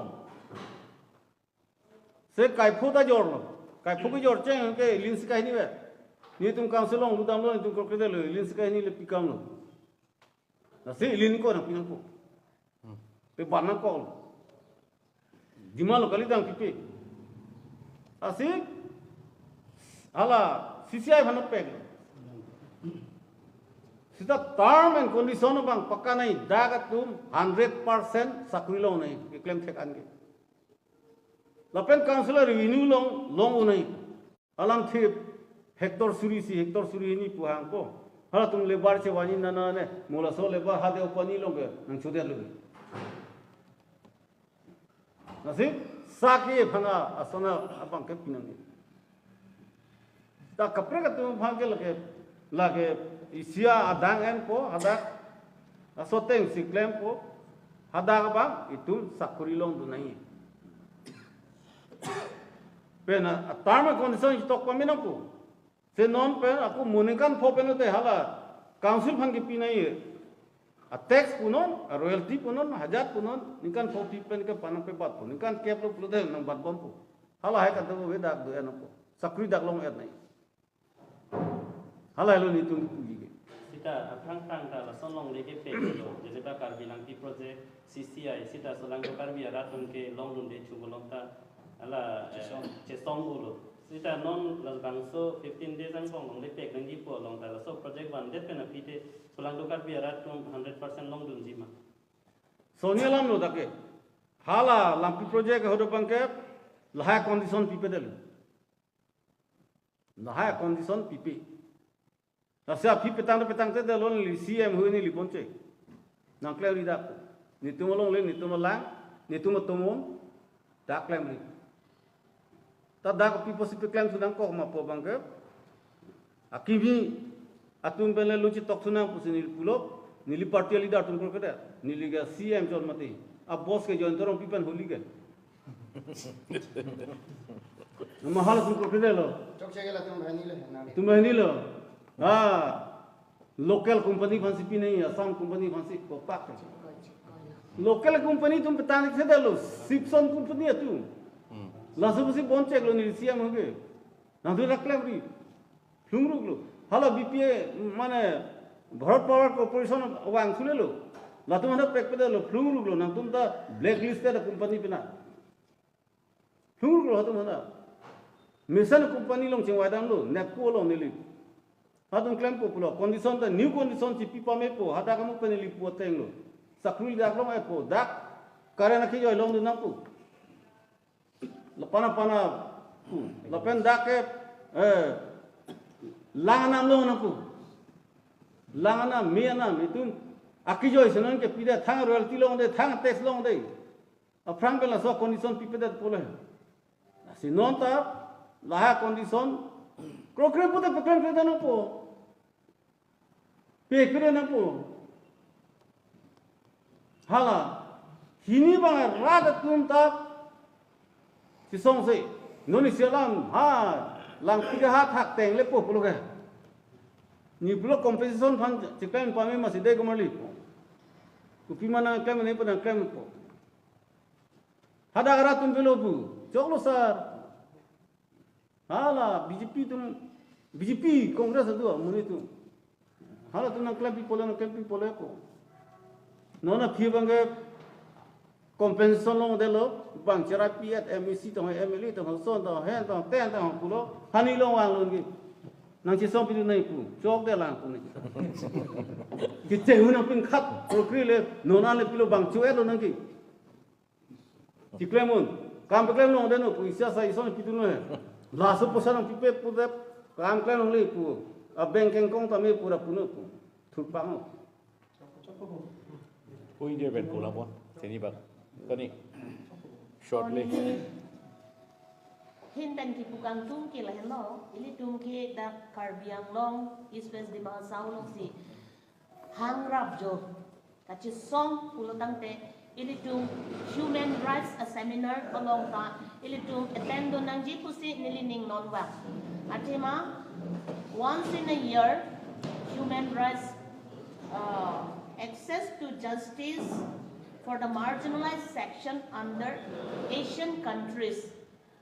Se kaipho ta jorlo. Kaipho kejor cheng ke lin si kahini ve. Netum council along lutdamlo, netum kroikredetlo, lin si kahini le pikam lo. Lasi lin ko nangpi nangpo. Hmm. Pe ban nangkok. Dima lo kali dang pipe. Lasi hala C C I aphan pek. Seta term and condition abang pakka nangji, dak atum hundred percent sakori long nangji, keklem thek an ke. Lapen council a-revenue along long un nangji. Alamthe hectare suri isi, hectare suri hini pu hangpo. Halatum labour chevanji nana ne, mo laso labour hade opani along ke nangchodetlo. Lasi saki aphan ason abang ke pi nangji. Ta kaprek atum aphan ke lake, lake isi adang enpo, hadak laso ateng si klempo, hadak abang itum sakori longdun nangji. Pen a-term a-condition si tok pame nangpo. Se non pen ako mo ningkan pho pen te hala council aphan kepi nangji. A-tax punon, a-royalty punon, hajat punon, ningkan pho pi pen ke panang pe bat po. Ningkan kep lo pulote nangbat bompo. Hala hai kan ta ave dak do-en po. Sakori dak long-et nangji. Hala helo netum pu ke. Seta aphrang aphrang ta lason longle kepek lo. Jeneba Karbi Langpi project, C C I, seta solangdo Karbi arat atum ke longdunde chubolom ta hala, eh, chesong. Chesong ulo. Seta non labangso fifteen days angbong longle pek nangji pu along ta laso project vandet pen aphi te solangdo Karbi arat atum hundred percent longdunji ma? Soni alam lo dak ke. Hala Langpi project ahut abang ke lahai condition pipe detlo. Lahai condition pipe. Lasi aphi petang petang te dalon li C M hui ni li ponche. Nangklemri dak. Netum alongle, netum alang, netum atomon, dak klemri. Ta dak pi pusi peklem thu nangkok ma pu abang ke. Akimi atum pen le luchi tok thu nang pusi neli pulo, neli party leader atum kroikredet, neli ke C M chot mati. A boss ke Jayanta Rongpi pen holi ke. Mahal atum kroikredetlo. Chokche ke latum banilo, nang. Atum banilo. Ah, local company aphan si pi nangji, Assam company aphan si kopak. Local company atum petang ik sedetlo, Sipson company atum. Hmm. Laso pusi bon cheklo neli C M hui ke. Nangtum dak klemri. Phlungruklo. Hala B P A mane Bharat Power Corporation vang sulelo. Latum aphan pekpedetlo, phlungruklo. Nangtum ta blacklisted company pina. Phlungruklo latum aphan. Mesen company along chingvai damlo, NEEPCO along neli. Latum klempo pulo, condition ta new condition chipi pamepo, hadak amu pen neli pu atenglo. Sakori dak long-etpo, dak current akejoi longdun nangpo. Lapana pana pu. Lapen dak ke, eh, lang anam long nangpo. Lang anam, me anam, itum akejoi si non ke pidet, thang royalty longde, thang tax longde. Aphrang pen laso condition pipedet pule. Si non ta lahai condition kroikre pute peklemkledet nangpo. Pekre nangpo. Hala, hini abang rat atum ta chesongse. Non isi alam ha Langpi ke ha thak teng le po pulo ke. Ni pulo compensation aphan chiklem pame masi dei komarli po. Kopima nangklem ne po nangklem po. Hadak arat atum pilo pu. Choklo sir. Hala B J P atum, B J P Congress adu amonit atum. Halatum nangklempi pole nangklempi pole po. Non aphi abang ke compensation longdetlo, bang cherapi at M A C tong M L A tong son tong hen tong ten tong pulo, hani longvang lun ke. Nangchesong pitu nai pu, chokde lang pu nai. Kiche hu nangpinkhat, prokri le, non ale pilo bang chu etlo nangke. Chiklem un, kam peklem longdet non pu, isi asai ison pitu non. Laso poisa nangpipe pu det, kam klem longle pu. Abeng kengkong tame pura puno pu. Thurpang non. Pui je ben pula pon, sini bak. Kani. Shortly. Hin pen kipu kangtung ke lahenlo, ilitum ke dak Karbi Anglong, East West Dima Hasao alongsi hangrap jo. Kachesong pulo tangte, ilitum human rights a seminar along ta, ilitum attend dun nangji pusi neli ning non vang. Athema, once in a year, human rights, uh, access to justice for the marginalized section under Asian countries.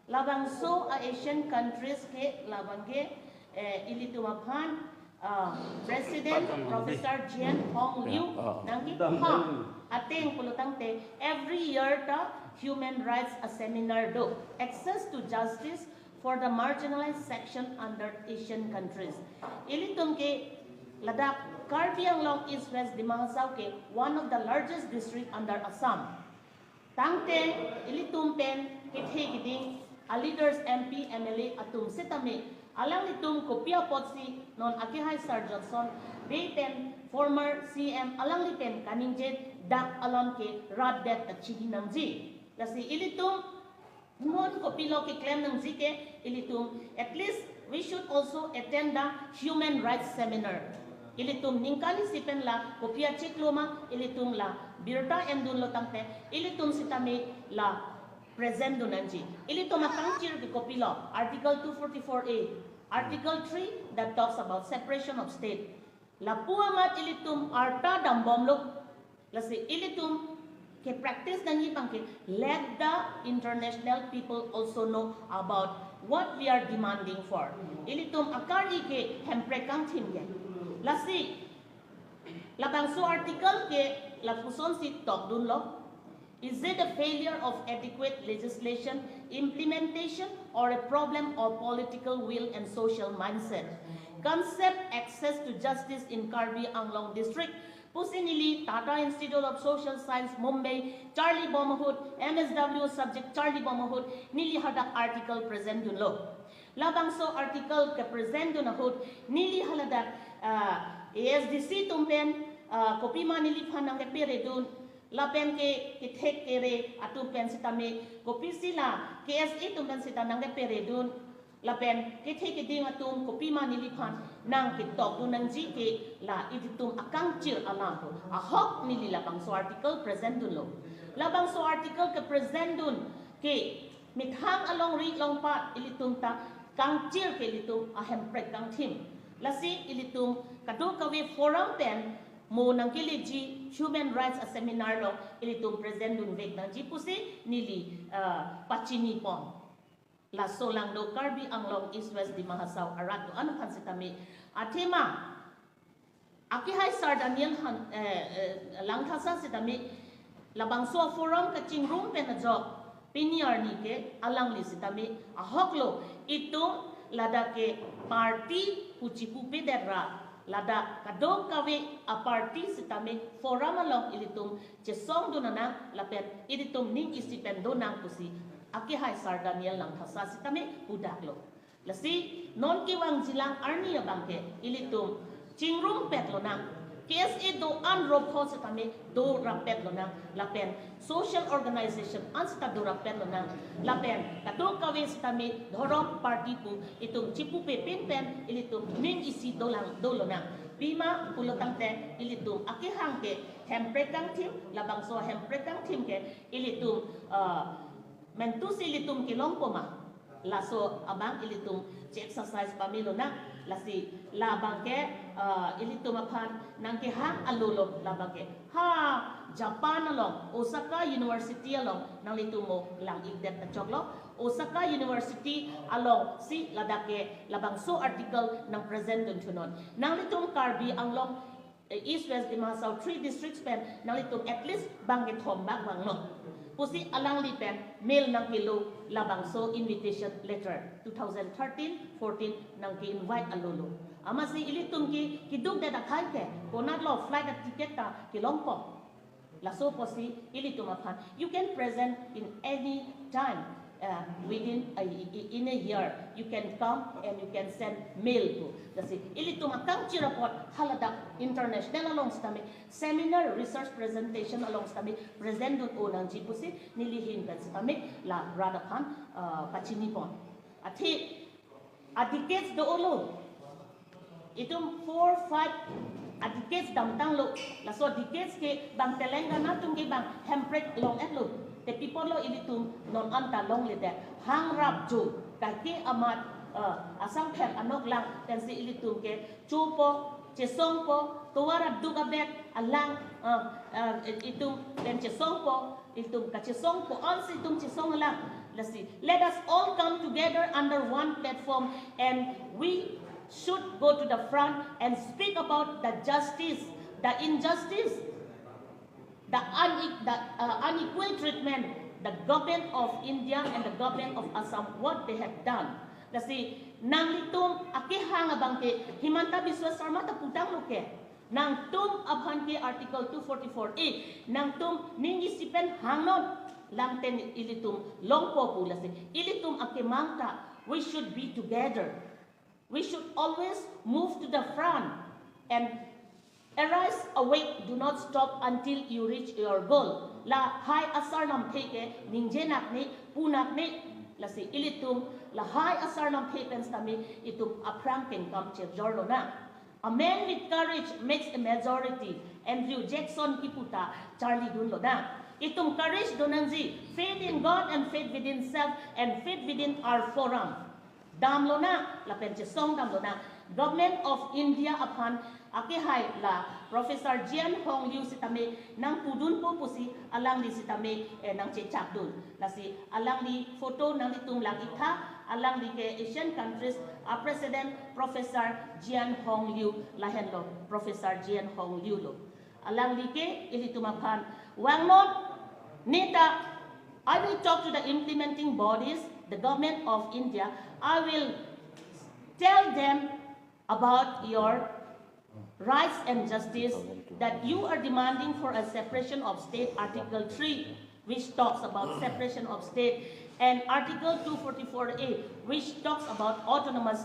Labangso a Asian countries ke labang ke, eh, ilitum aphan, ah, President Professor Jian Hong Liu nangkethan ateng pulo tangte every year ta human rights a seminar do, access to justice for the marginalized section under Asian countries. Ilitum ke ladak Karbi Anglong East West Dima Hasao ke one of the largest district under Assam. Tangte ilitum pen kethe kiding a leaders M P M L A atum setame alanglitum kopi apotsi non akehai Sir Johnson Bey pen former C M alangli pen kaningje dak alam ke rat det ta chini nangji. Lasi ilitum non kopilo keklem nangji ke ilitum at least we should also attend the human rights seminar. Ilitum ningkan isi pen la kopi achiklo ma ilitum la birta endunlo tangte ilitum setame la present dun nangji. Ilitum akangchir ke kopilo Article two forty-four A, Article three that talks about separation of state. Lapu amat ilitum arta dambomlo. Lasi ilitum ke practice nangji abang ke let the international people also know about what we are demanding for. Ilitum akari ke Hemprek kangthim ke. Lasi labangso article ke lapuson si tokdunlo. Is it a failure of adequate legislation implementation or a problem of political will and social mindset? Concept access to justice in Karbi Anglong district pusi neli Tata Institute of Social Science Mumbai charlibom ahut, M S W subject charlibom ahut, neli hadak article present dunlo. Labangso article ke present dun ahut, neli haladak, ah, A S D C atum pen, ah, kopima neliphan nangkeperedun, lapen ke kethek kere atum pen setame, kopisi la K S A atum pen seta nangkeperedun, lapen kethe kiding atum kopima neliphan nangketokdun nangji ke la ilitum akangchir alam ahok neli labangso article present dunlo. Labangso article ke present dun ke methang alongri longpat ilitum ta kangchir ke ilitum a Hemprek kangthim. Lasi ilitum kadokave forum pen mo nangkeleji human rights a seminar along ilitum present dunvek nangji pusi neli, ah, pachinipon. Laso along do Karbi Anglong East West Dima Hasao arat do-an aphan setame. Athema akehai Sir Daniel Han, eh, eh, Langthasa setame labangso forum kachingrum pen ajok pini arni ke alangli setame ahoklo, itum ladak ke party pu chipupedet ra, ladak kadokave a party setame forum along ilitum chesong dun nang lapen ilitum ning isi pen do nang pusi akehai Sir Daniel Langthasa setame pudaklo. Lasi non kevangjilang arni abang ke ilitum chingrumpet lonang. K S A do-an ropho setame dorapet lonang. Lapen social organization an seta dorapet lonang. Lapen kadokave setame dhorom party pu itum chipupepin pen ilitum ning isi dolang do lonang. Pima pulo tangte ilitum akehang ke Hemprek kangthim, labangso Hemprek kangthim ke ilitum, ah, mentusi ilitum kelongpo ma. Laso abang ilitum che-exercise pamelo na, lasi labang ke, uh, ilitum aphan nangkehang alolo labang ke. Ha Japan along, Osaka University along nanglitum mo lang-ikdet achoklo. Osaka University alongsi ladak ke labangso article nang present dun thunon. Nanglitum Karbi Anglong, eh, East West Dima Hasao three districts pen nanglitum at least bang kethom bak vangnon pusi alangli pen mail nangkelo, labangso invitation letter two thousand thirteen fourteen nangke-invite alolo. Amatsi ilitum ke kidukdet akhai ke konatlo flight aticket ta kelongpo. Laso apotsi ilitum aphan, you can present in any time, uh, within a, in a year, you can come and you can send mail to. Lasi ilitum akangchir apot haladak international along sitame, seminar, research presentation along sitame present dun-o nangji pusi neli ahin pen sitame la rat aphan, uh, pachinipon. Athe a-decades do-olo. Itum four, five a-decades damtanglo. Laso decades ke bang Telangana atum ke bang Hemprek long-etlo. Te pi apotlo ilitum non anta longledet. Hangrap jo. Kaike amat, eh, asangpher anoklang pensi ilitum ke chopo, chesongpo, tovar aduk abet alang, eh, eh, itum pen chesongpo, itum kachesongpo, ansi itum chesong alang. Lasi, let us all come together under one platform and we should go to the front and speak about the justice, the injustice, the, une- the, uh, unequal treatment the government of India and the government of Assam, what they have done. Lasi, nanglitum akehang abang ke Himanta Biswa Sarma ta putanglo ke. Nangtum aphan ke Article two forty-four A, nangtum ning isi pen hangnon, lang ten ilitum longpo pu. Lasi ilitum akemang ta, we should be together. We should always move to the front and arise, awake, do not stop until you reach your goal. Lahai asarnamthe ke ningje nakne, pu nakne. Lasi ilitum lahai asarnamthe pen sitame itum aphrang kengkam chirjor lonang. A man with courage makes a majority. Andrew Jackson kipu ta charlidun lonang. Itum courage do nangji, faith in God and faith within self and faith within our forum. Dam lonang, lapen chesong dam lonang. Government of India aphan akehai la Professor Jian Hong Liu sitame nangpudunpo pusi alangli sitame, eh, nangchechakdun. Lasi alangli photo nanglitum lang-iktha, alangli ke Asian countries a-president Professor Jian Hong Liu, lahenlo Professor Jian Hong Liu lo. Alangli ke ilitum aphan vangnon, neta, I will talk to the implementing bodies, the government of India. I will tell them about your rights and justice that you are demanding for a separation of state, Article three, which talks about separation of state, and Article two forty-four A, which talks about autonomous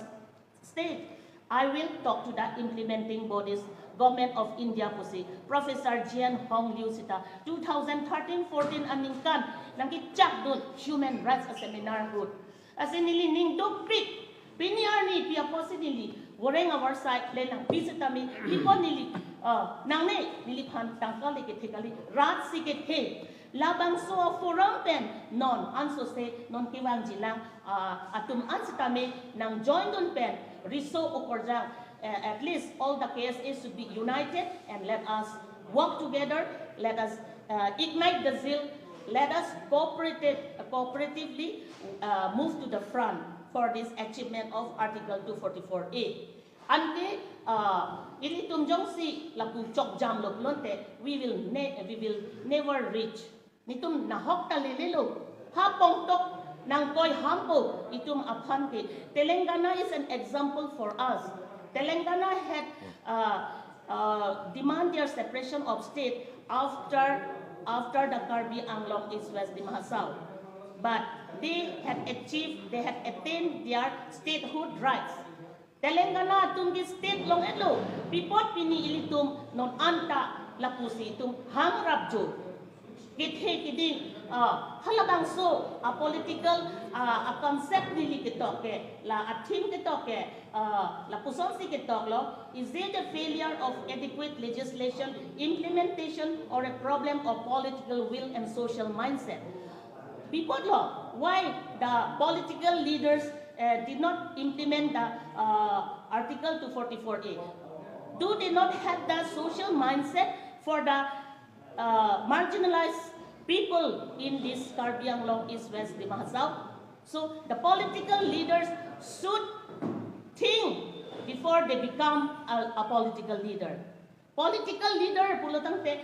state. I will talk to the implementing bodies, Government of India pusi Professor Jian Hong Liu sita two thousand thirteen fourteen aningkan nangkechakdun human rights a-seminar ahut. Lasi neli ning dopik, pini arni pi apotsi neli voreng avar side le nangpi sitame, pi apot neli, ah, nangne neliphan tangka le kethe kali, rat si kethe. Labangso forum pen non ansose non kevangjilang, ah, atum an sitame nangjoindun pen riso okorjang, eh, at least all the K S A should be united and let us work together, let us, uh, ignite the zeal, let us cooperative, cooperatively, uh, move to the front for this achievement of Article two forty-four A. Anke, uh, ilitum jongsi lapu chokjamlo pulote, we will ne-, we will never reach. Netum nahok ta lelelo. Ha pongtok nangkoi hampo itum aphan ke. Telangana is an example for us. Telangana had, uh, uh, demand their separation of state after, after the Karbi Anglong East West Dima Hasao. But they have achieved, they have attained their statehood rights. Telangana atum ke state long-etlo, pi apot pini ilitum non anta lapusi itum hangrap jo. Kethe kiding, ah, halabangso a-political, ah, a-concept neli ketok ke, la a-theme ketok ke, ah, lapusonsi ketoklo, is it a failure of adequate legislation implementation or a problem of political will and social mindset? Report law, why the political leaders uh, did not implement the uh, Article two forty-four A? Do they not have the social mindset for the uh, marginalized people in this Karbi Anglong, East West Dima Hasao? So the political leaders should think before they become a, a political leader. Political leader pulo tangte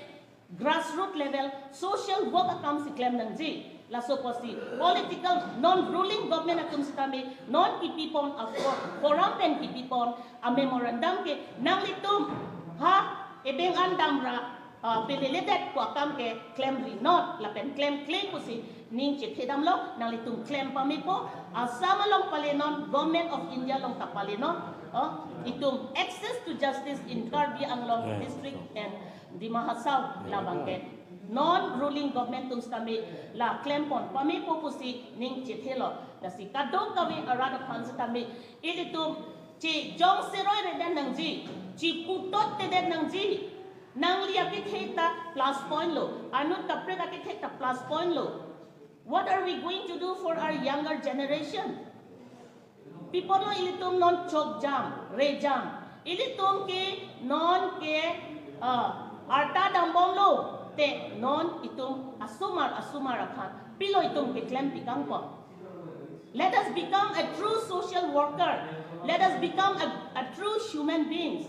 grassroots level social work akam si klem nangji. Laso apotsi political non ruling government atum sitame non kipipon a fo- forum pen kipipon a memorandum ke nanglitum ha ebeng an damra uh, peleledet ko akam ke klem ri not lapen klem klem pusi ning chethedamlo. Nanglitum klem pamepo, Assam along palenon, Government of India along ta palenon. Oh, itum access to justice in Karbi Anglong district and Dima Hasao labang ke non ruling government atum sitame la klempon pamepo pusi ning chethelo. Lasi kadokave arat aphan sitame ilitum chijong seroi redet nangji, chiputot tedet nangji. Nangli akethe ta plus point lo, anut kaprek akethe ta plus point lo. What are we going to do for our younger generation? Pi apotlo ilitum non chokjam, rejam. Ilitum ke non ke uh, arta dambomlo te non itum asomar asomar aphan pilo itum ke klem pikangpo. Let us become a true social worker. Let us become a, a true human beings.